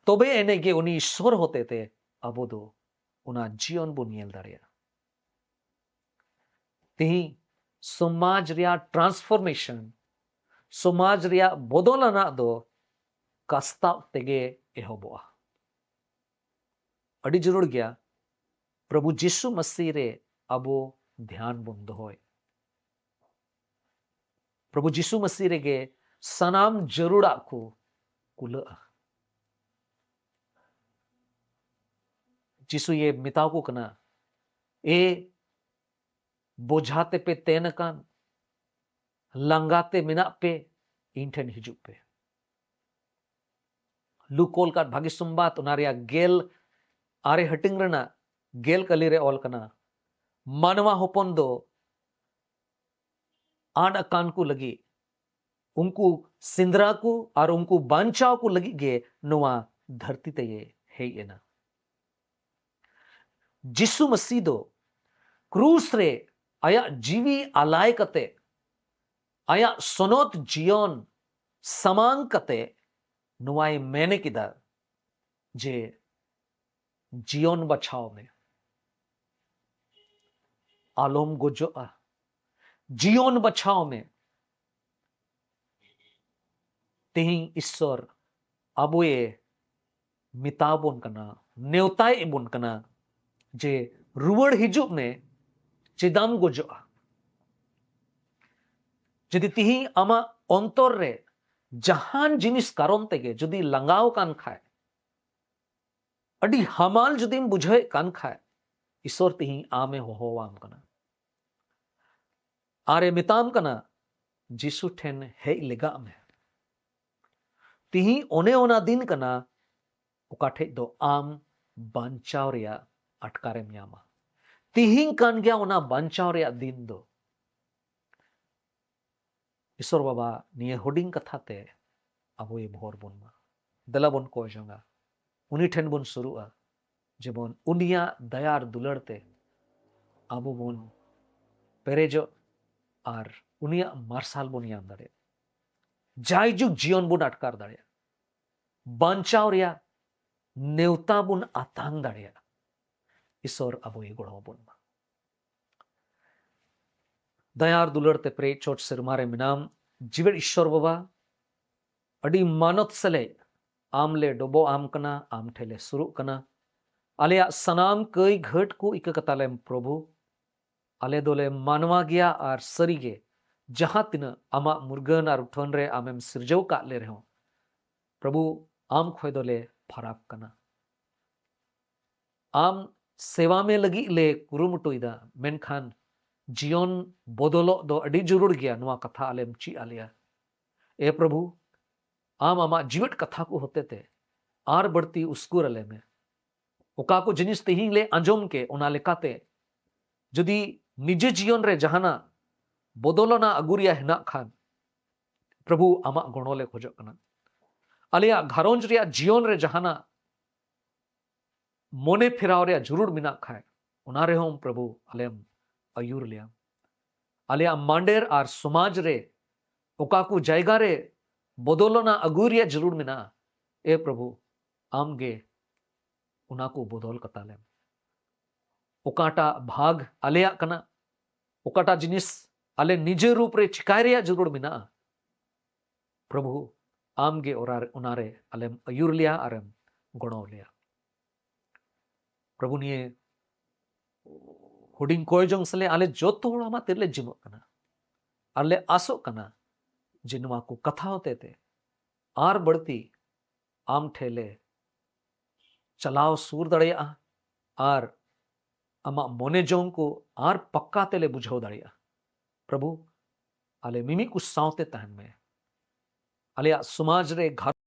ᱛᱚᱵᱮ ᱮᱱᱮ ᱜᱮ ᱩᱱᱤ ᱤᱥᱥᱚᱨ ᱦᱚᱛᱮᱛᱮ ᱟᱵᱚ ᱫᱚ ᱚᱱᱟ ᱡᱤᱭᱚᱱ ᱵᱚᱱ ᱧᱮᱞ ᱫᱟᱲᱮᱭᱟᱜᱼᱟ᱾ ᱛᱮᱦᱮᱧ ᱥᱚᱢᱟᱡᱽ ᱨᱮᱭᱟᱜ transformation, ᱥᱚᱢᱟᱡᱽ ᱨᱮᱭᱟᱜ ᱵᱚᱫᱚᱞ ᱟᱱᱟᱜ ᱫᱚ ᱠᱟᱥᱛᱟᱣ ᱛᱮᱜᱮ ᱮᱦᱚᱵᱚᱜᱼᱟ᱾ ᱟᱹᱰᱤ ᱡᱟᱹᱨᱩᱲ ᱜᱮᱭᱟ ᱯᱨᱚᱵᱷᱩ ᱡᱤᱥᱩ ᱢᱟᱹᱥᱤ ᱨᱮ ᱟᱵᱚ ᱫᱷᱮᱭᱟᱱ ᱵᱚᱱ ᱫᱚᱦᱚᱭ᱾ ᱯᱨᱚᱵᱷᱩ ᱡᱤᱥᱩ ᱢᱟᱹᱥᱤ ᱨᱮᱜᱮ ᱥᱟᱱᱟᱢ ᱡᱟᱹᱨᱩᱲᱟᱜ ᱠᱚ ᱠᱩᱞᱟᱹᱜᱼᱟ᱾ ᱡᱤᱥᱩᱭᱮ ᱢᱮᱛᱟ ᱠᱚ ᱠᱟᱱᱟ, "ᱮ ᱵᱳᱡᱷᱟ ᱛᱮᱯᱮ ᱛᱮᱱ ᱟᱠᱟᱱ, ᱞᱟᱸᱜᱟ ᱛᱮ ᱢᱮᱱᱟᱜ ᱯᱮ, ᱤᱧ ᱴᱷᱮᱱ ᱦᱤᱡᱩᱜ ᱯᱮ᱾" ᱞᱩᱠ ᱚᱞ ᱠᱟᱫ ᱵᱷᱟᱹᱜᱤ ᱥᱚᱢᱵᱟᱫ, ᱚᱱᱟ ᱨᱮᱭᱟᱜ ᱜᱮᱞ ᱟᱨᱮ ᱦᱟᱹᱴᱤᱧ ᱨᱮᱱᱟᱜ ᱜᱮᱞ ᱠᱟᱹᱞᱤ ᱨᱮ ᱚᱞ ᱠᱟᱱᱟ, ᱢᱟᱱᱣᱟ ᱦᱚᱯᱚᱱ ᱫᱚ ᱟᱫ ᱟᱠᱟᱱ ᱠᱚ ᱞᱟᱹᱜᱤᱫ, ᱩᱱᱠᱩ ᱥᱮᱸᱫᱽᱨᱟ ᱠᱚ ᱟᱨ ᱩᱱᱠᱩ ᱵᱟᱧᱪᱟᱣ ᱠᱚ ᱞᱟᱹᱜᱤᱫ ᱜᱮ ᱱᱚᱣᱟ ᱫᱷᱟᱹᱨᱛᱤ ᱛᱮᱭ ᱦᱮᱡ ᱮᱱᱟ᱾ ᱡᱤᱥᱩ ᱢᱟᱹᱥᱤ ᱫᱚ ᱠᱨᱩᱥ ᱨᱮ ᱟᱭᱟᱜ ᱡᱤᱣᱤ ᱟᱞᱟᱭ ᱠᱟᱛᱮ, ᱟᱭᱟᱜ ᱥᱚᱱᱚᱛ ᱡᱤᱭᱚᱱ ᱥᱟᱢᱟᱝ ᱠᱟᱛᱮ ᱱᱚᱣᱟᱭ ᱢᱮᱱ ᱠᱮᱫᱟ ᱡᱮ, "ᱡᱤᱭᱚᱱ ᱵᱟᱪᱷᱟᱣ ᱢᱮ, ᱟᱞᱚᱢ ᱜᱚᱡᱚᱜᱼᱟ, ᱡᱤᱭᱚᱱ ᱵᱟᱪᱷᱟᱣ ᱢᱮ᱾" ᱛᱮᱦᱮᱧ ᱤᱥᱥᱚᱨ ᱟᱵᱚᱭᱮ ᱢᱮᱛᱟ ᱵᱚᱱ ᱠᱟᱱᱟ, ᱱᱮᱣᱛᱟᱭᱮᱫ ᱵᱚᱱ ᱠᱟᱱᱟ ᱡᱮ, "ᱨᱩᱣᱟᱹᱲ ᱦᱤᱡᱩᱜ ᱢᱮ, ᱪᱮᱫᱟᱢ ᱜᱚᱡᱚᱜᱼᱟ?" ᱡᱩᱫᱤ ᱛᱮᱦᱮᱧ ᱟᱢᱟᱜ ᱚᱱᱛᱚᱨ ᱨᱮ ᱡᱟᱦᱟᱱ ᱡᱤᱱᱤᱥ ᱠᱟᱨᱚᱱ ᱛᱮᱜᱮ ᱡᱩᱫᱤ ᱞᱟᱸᱜᱟᱣ ᱟᱠᱟᱱ ᱠᱷᱟᱡ, ᱟᱹᱰᱤ ᱦᱟᱢᱟᱞ ᱡᱩᱫᱤᱢ ᱵᱩᱡᱷᱟᱹᱣᱮᱫ ᱠᱟᱱ ᱠᱷᱟᱡ, ᱤᱥᱥᱚᱨ ᱛᱮᱦᱮᱧ ᱟᱢᱮ ᱦᱚᱦᱚᱣᱟᱢ ᱠᱟᱱᱟ᱾ ᱟᱨᱮ ᱢᱮᱛᱟᱢ ᱠᱟᱱᱟ, ᱡᱤᱥᱩ ᱴᱷᱮᱱ ᱦᱮᱡ ᱞᱮᱜᱟᱜ ᱢᱮ᱾ ᱛᱤᱦᱤᱧ ᱚᱱᱮ ᱚᱱᱟ ᱫᱤᱱ ᱠᱟᱱᱟ, ᱚᱠᱟ ᱴᱷᱮᱡ ᱫᱚ ᱟᱢ ᱵᱟᱧᱪᱟᱣ ᱨᱮᱭᱟᱜ ᱟᱴᱠᱟᱨᱮᱢ ᱧᱟᱢᱟ᱾ ᱛᱤᱦᱤᱧ ᱠᱟᱱ ᱜᱮᱭᱟ ᱚᱱᱟ ᱵᱟᱧᱪᱟᱣ ᱨᱮᱭᱟᱜ ᱫᱤᱱ ᱫᱚ᱾ ᱤᱥᱚᱨ ᱵᱟᱵᱟ ᱱᱤᱭᱟᱹ ᱦᱩᱰᱤᱧ ᱠᱟᱛᱷᱟ ᱛᱮ ᱟᱵᱚᱭ ᱵᱷᱳᱨ ᱵᱚᱱ ᱢᱟ᱾ ᱫᱮᱞᱟ ᱵᱚᱱ ᱠᱚᱭ ᱡᱚᱝᱟ, ᱩᱱᱤ ᱴᱷᱮᱱ ᱵᱚᱱ ᱥᱩᱨᱩᱜᱼᱟ, ᱡᱮᱢᱚᱱ ᱩᱱᱤᱭᱟᱜ ᱫᱟᱭᱟ ᱟᱨ ᱫᱩᱞᱟᱹᱲ ᱛᱮ ᱟᱵᱚ ᱵᱚᱱ ᱯᱮᱨᱮᱡᱚᱜ ᱟᱨ ᱩᱱᱤᱭᱟᱜ ᱢᱟᱨᱥᱟᱞ ᱵᱚᱱ ᱧᱟᱢ ᱫᱟᱲᱮᱭᱟᱜ, ᱡᱟᱭᱡᱩᱜᱽ ᱡᱤᱭᱚᱱ ᱵᱚᱱ ᱟᱴᱠᱟᱨ ᱫᱟᱲᱮᱭᱟᱜ, ᱵᱟᱧᱪᱟᱣ ᱨᱮᱭᱟᱜ ᱱᱮᱣᱛᱟ ᱵᱚᱱ ᱟᱛᱟᱝ ᱫᱟᱲᱮᱭᱟᱜ᱾ ᱤᱥᱚᱨ ᱟᱵᱚᱭ ᱜᱚᱲᱚ ᱟᱵᱚᱱ ᱢᱟ᱾ ᱫᱟᱭᱟ ᱟᱨ ᱫᱩᱞᱟᱹᱲ ᱛᱮ ᱯᱮᱨᱮᱡ ᱪᱚᱴ ᱥᱮᱨᱢᱟ ᱨᱮ ᱢᱮᱱᱟᱢ, ᱡᱤᱣᱮᱫ ᱤᱥᱚᱨ ᱵᱟᱵᱟ, ᱟᱹᱰᱤ ᱢᱟᱱᱚᱛ ᱥᱮᱞᱮᱫ ᱟᱢ ᱞᱮ ᱰᱚᱵᱚᱜ ᱟᱢ ᱠᱟᱱᱟ, ᱟᱢ ᱴᱷᱮᱱ ᱞᱮ ᱥᱩᱨᱩᱜ ᱠᱟᱱᱟ᱾ ᱟᱞᱮᱭᱟᱜ ᱥᱟᱱᱟᱢ ᱠᱟᱹᱭ ᱜᱷᱟᱹᱴ ᱠᱚ ᱤᱠᱟᱹ ᱠᱟᱛᱟᱞᱮᱢ ᱯᱨᱚᱵᱷᱩ᱾ ᱟᱞᱮ ᱫᱚᱞᱮ ᱢᱟᱱᱣᱟ ᱜᱮᱭᱟ ᱟᱨ ᱥᱟᱹᱨᱤᱜᱮ ᱡᱟᱦᱟᱸ ᱛᱤᱱᱟᱹᱜ ᱟᱢᱟᱜ ᱢᱩᱨᱜᱟᱹᱱ ᱟᱨ ᱩᱴᱷᱟᱹᱱ ᱨᱮ ᱟᱢᱮᱢ ᱥᱤᱨᱡᱟᱹᱣ ᱠᱟᱜ ᱞᱮ ᱨᱮᱦᱚᱸ, ᱯᱨᱚᱵᱷᱩ, ᱟᱢ ᱠᱷᱚᱱ ᱫᱚᱞᱮ ᱯᱷᱟᱨᱟᱠ ᱠᱟᱱᱟ᱾ ᱟᱢ ᱥᱮᱵᱟ ᱢᱮ ᱞᱟᱹᱜᱤᱫ ᱞᱮ ᱠᱩᱨᱩᱢᱩᱴᱩᱭᱮᱫᱟ, ᱢᱮᱱᱠᱷᱟᱱ ᱡᱤᱭᱚᱱ ᱵᱚᱫᱚᱞᱚᱜ ᱫᱚ ᱟᱹᱰᱤ ᱡᱟᱹᱨᱩᱲ ᱜᱮᱭᱟ, ᱱᱚᱣᱟ ᱠᱟᱛᱷᱟ ᱟᱞᱮᱢ ᱪᱮᱫ ᱟᱞᱮᱭᱟ᱾ ᱮ ᱯᱨᱚᱵᱷᱩ, ᱟᱢ ᱟᱢᱟᱜ ᱡᱤᱣᱮᱫ ᱠᱟᱛᱷᱟ ᱠᱚ ᱦᱚᱛᱮᱛᱮ ᱟᱨ ᱵᱟᱹᱲᱛᱤ ᱩᱥᱠᱩᱨ ᱟᱞᱮ ᱢᱮ᱾ ᱚᱠᱟ ᱠᱚ ᱡᱤᱱᱤᱥ ᱛᱮᱦᱮᱧ ᱞᱮ ᱟᱸᱡᱚᱢ ᱠᱮ, ᱚᱱᱟ ᱞᱮᱠᱟᱛᱮ ᱡᱩᱫᱤ ᱱᱤᱡᱮ ᱡᱤᱭᱚᱱ ᱨᱮ ᱡᱟᱦᱟᱱᱟᱜ ᱵᱚᱫᱚᱞ ᱟᱱᱟᱜ ᱟᱹᱜᱩ ᱨᱮᱭᱟᱜ ᱦᱮᱱᱟᱜ ᱠᱷᱟᱱ, ᱯᱨᱚᱵᱷᱩ, ᱟᱢᱟᱜ ᱜᱚᱲᱚ ᱞᱮ ᱠᱷᱚᱡᱚᱜ ᱠᱟᱱᱟ᱾ ᱟᱞᱮᱭᱟᱜ ᱜᱷᱟᱨᱚᱸᱡᱽ ᱨᱮᱭᱟᱜ ᱡᱤᱭᱚᱱ ᱨᱮ ᱡᱟᱦᱟᱱᱟᱜ ᱢᱚᱱᱮ ᱯᱷᱮᱨᱟᱣ ᱨᱮᱭᱟᱜ ᱡᱟᱹᱨᱩᱲ ᱢᱮᱱᱟᱜ ᱠᱷᱟᱱ, ᱚᱱᱟ ᱨᱮᱦᱚᱸ ᱯᱨᱚᱵᱷᱩ ᱟᱞᱮᱢ ᱟᱹᱭᱩᱨ ᱞᱮᱭᱟ᱾ ᱟᱞᱮᱭᱟᱜ ᱢᱟᱸᱰᱮᱨ ᱟᱨ ᱥᱚᱢᱟᱡᱽ ᱨᱮ ᱚᱠᱟ ᱠᱚ ᱡᱟᱭᱜᱟ ᱨᱮ ᱵᱚᱫᱚᱞ ᱟᱱᱟᱜ ᱟᱹᱜᱩᱭ ᱨᱮᱭᱟᱜ ᱡᱟᱹᱨᱩᱲ ᱢᱮᱱᱟᱜᱼᱟ, ᱮ ᱯᱨᱚᱵᱷᱩ, ᱟᱢ ᱜᱮ ᱚᱱᱟ ᱠᱚ ᱵᱚᱫᱚᱞ ᱠᱟᱛᱟ ᱞᱮᱢ᱾ ᱚᱠᱟᱴᱟᱜ ᱵᱷᱟᱜᱽ ᱟᱞᱮᱭᱟᱜ ᱠᱟᱱᱟ, ᱚᱠᱟᱴᱟᱜ ᱡᱤᱱᱤᱥ ᱟᱞᱮ ᱱᱤᱡᱮ ᱨᱩᱯ ᱨᱮ ᱪᱤᱠᱟᱭ ᱨᱮᱭᱟᱜ ᱡᱟᱹᱨᱩᱲ ᱢᱮᱱᱟᱜᱼᱟ, ᱯᱨᱚᱵᱷᱩ, ᱟᱢ ᱜᱮ ᱚᱨᱟ-, ᱚᱱᱟ ᱨᱮ ᱟᱞᱮᱢ ᱟᱹᱭᱩᱨ ᱞᱮᱭᱟ ᱟᱨᱮᱢ ᱜᱚᱲᱚ ᱞᱮᱭᱟ᱾ ᱯᱨᱚᱵᱷᱩ, ᱱᱤᱭᱟᱹ ᱦᱩᱰᱤᱧ ᱠᱚᱭ ᱡᱚᱝ ᱥᱟᱞᱮ ᱟᱞᱮ ᱡᱚᱛᱚ ᱦᱚᱲ ᱟᱢᱟᱜ ᱛᱤᱨᱮᱞᱮ ᱡᱤᱢᱟᱹᱜ ᱠᱟᱱᱟ ᱟᱨ ᱞᱮ ᱟᱥᱚᱜ ᱠᱟᱱᱟ ᱡᱮ ᱱᱚᱣᱟ ᱠᱚ ᱠᱟᱛᱷᱟ ᱦᱚᱛᱮ ᱛᱮ ᱟᱨ ᱵᱟᱹᱲᱛᱤ ᱟᱢ ᱴᱷᱮᱱ ᱞᱮ ᱪᱟᱞᱟᱣ ᱥᱩᱨ ᱫᱟᱲᱮᱭᱟᱜᱼᱟ ᱟᱨ ᱟᱢᱟᱜ ᱢᱚᱱᱮ ᱡᱚᱝ ᱠᱚ ᱟᱨ ᱯᱟᱠᱠᱟ ᱛᱮᱞᱮ ᱵᱩᱡᱷᱟᱹᱣ ᱫᱟᱲᱮᱭᱟᱜᱼᱟ᱾ ᱯᱨᱚᱵᱷᱩ, ᱟᱞᱮ ᱢᱤᱢᱤᱫ ᱠᱚ ᱥᱟᱶᱛᱮ ᱛᱟᱦᱮᱱ ᱢᱮ᱾ ᱟᱞᱮᱭᱟᱜ ᱥᱚᱢᱟᱡᱽ ᱨᱮ, ᱜᱷᱟᱨᱚᱸᱡᱽ